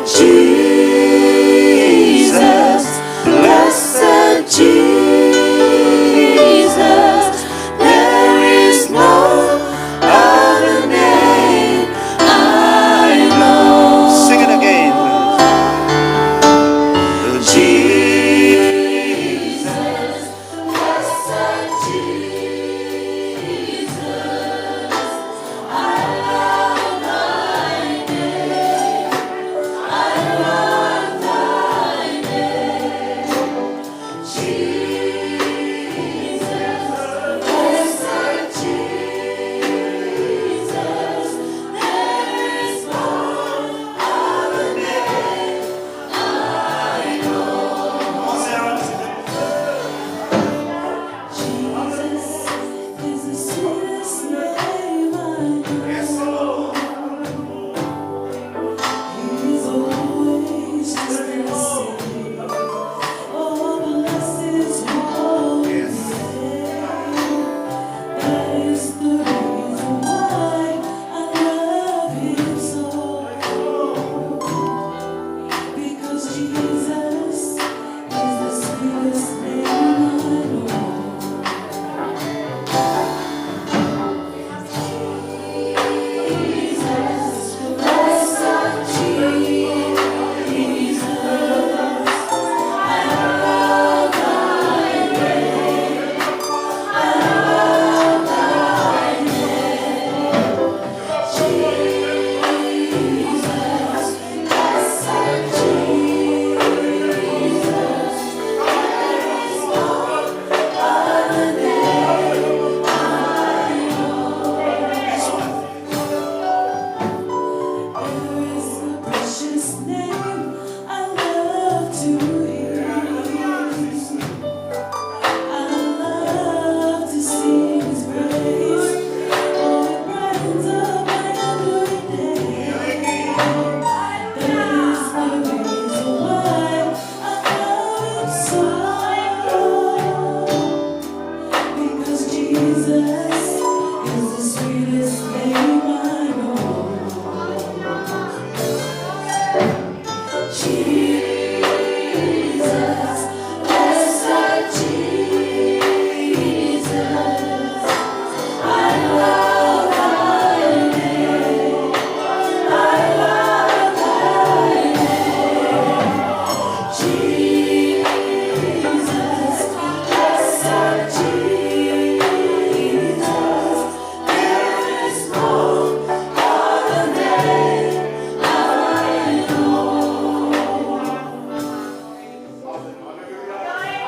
Jesus, blessed Jesus, there is no other name I know. Sing it again. Jesus.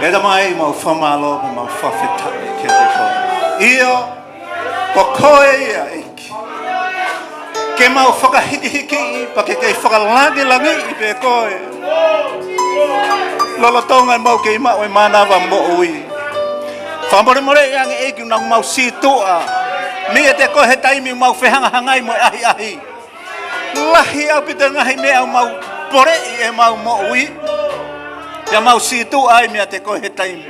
ʻE Tamai, mau fakamālō pea mau fakafetaʻi kiate koe. ʻIo, ko koe ia, ʻEiki. Ke mau fakahikihikiʻi, pea ke kei fakalangilangiʻi pē koe lolotonga ʻemau kei maʻu e mānava moʻui. Fakamolemoleʻi ange, ʻEiki, ʻoku mau sītuʻa meiate koe he taimi ʻoku mau fehangahangai mo e ʻahiʻahi. Lahi ʻaupito e ngaahi meʻa ʻoku mau poleʻi ʻemau moʻui, pea mau sītuʻa ai meiate koe he taimi.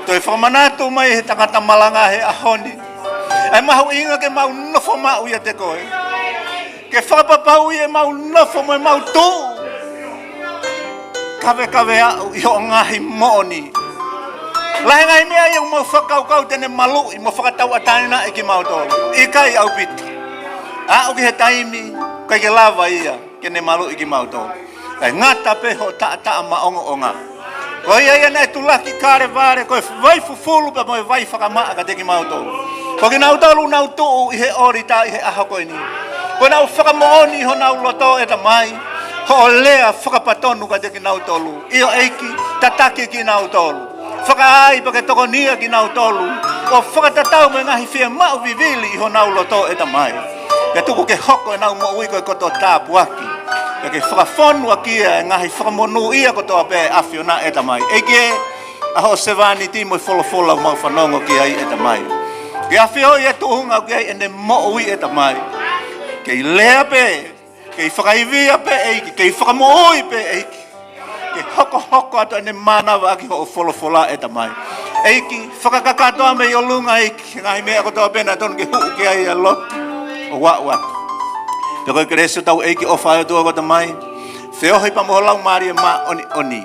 Toe fakamanatu mai he tangata malanga he ʻaho ni ʻa e mahuʻinga ke mau nofo maʻu ʻiate koe, ke fakapapauʻi ʻemau nofo mo ʻemau tuʻu kavekave aʻu ʻi hoʻo ngaahi moʻoni. Lahi e ngaahi meʻa ia ʻoku mau fakakaukau te ne maluʻi mo fakatauʻatāinaʻi kimautolu. ʻIkai ʻaupito. Aʻu ki he taimi ʻikai ke lava ia ke ne maluʻi kimautolu. Kae ngata pē hoʻo taʻataʻa maʻongoʻonga. Ko ia ia naʻe tulaki Kalevale ko e vai fufulu pea mo e vai fakamaʻa kiate kimautolu. Ko kinautolu ʻoku nau tuʻu ʻi he ʻōlita ʻi he ʻaho ko eni, ko ʻenau fakamoʻoni ʻi honau loto, ʻe Tamai, hoʻo lea fakapatonu kiate kinautolu. ʻIo ʻEiki, tataki kinautolu. Fakaai pea ke tokonia kinautolu ʻo fakatatau mo e ngaahi fiemaʻu vivili ʻi honau loto, ʻe Tamai. Pea tuku ke hoko ʻenau moʻui ko e koto tāpuaki, pea ke fakafonu ʻaki ia e ngaahi fakamonūʻia kotoa pē ʻa e ʻAfiona, ʻe Tamai. ʻEiki ē, ʻa hoʻo sevāniti mo e folofola ʻoku mau fanongo ki ai, ʻe Tamai. Ke ʻafioʻi e tuʻunga ʻoku ʻi ai ʻene moʻui, ʻe Tamai. Kei lea pē, kei fakaivia pē, ʻEiki, kei fakamoʻui pē, ʻEiki. Ke hokohoko atu ʻene mānava ʻaki hoʻo folofola, ʻe Tamai. ʻEiki, fakakakato ā mei ʻolunga, ʻEiki, he ngaahi meʻa kotoa pē naʻe tonu ke huʻu ki ai ʻa e lotu ʻo aʻu atu. Pea ko e kelesi ʻa hotau ʻEiki, ʻofa ʻa e ʻOtua ko e Tamai, feohi pea mo e Laumālie Māʻoniʻoni,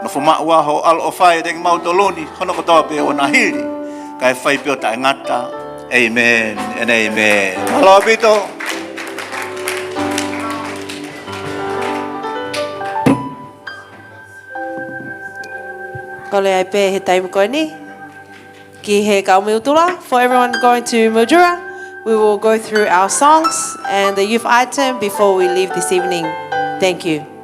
nofo maʻu ʻa hoʻo ʻaloʻofa ʻiate kimautolu ni hono kotoa pē ʻo nahili, kae fai pē ʻo taʻengata. ʻĒmeni and ʻēmeni. Mālō ʻaupito. Kole ai pē he taimi ko eni ki he kau meʻa ʻutu. For everyone going to Mildura, we will go through our songs and the youth item before we leave this evening. Thank you.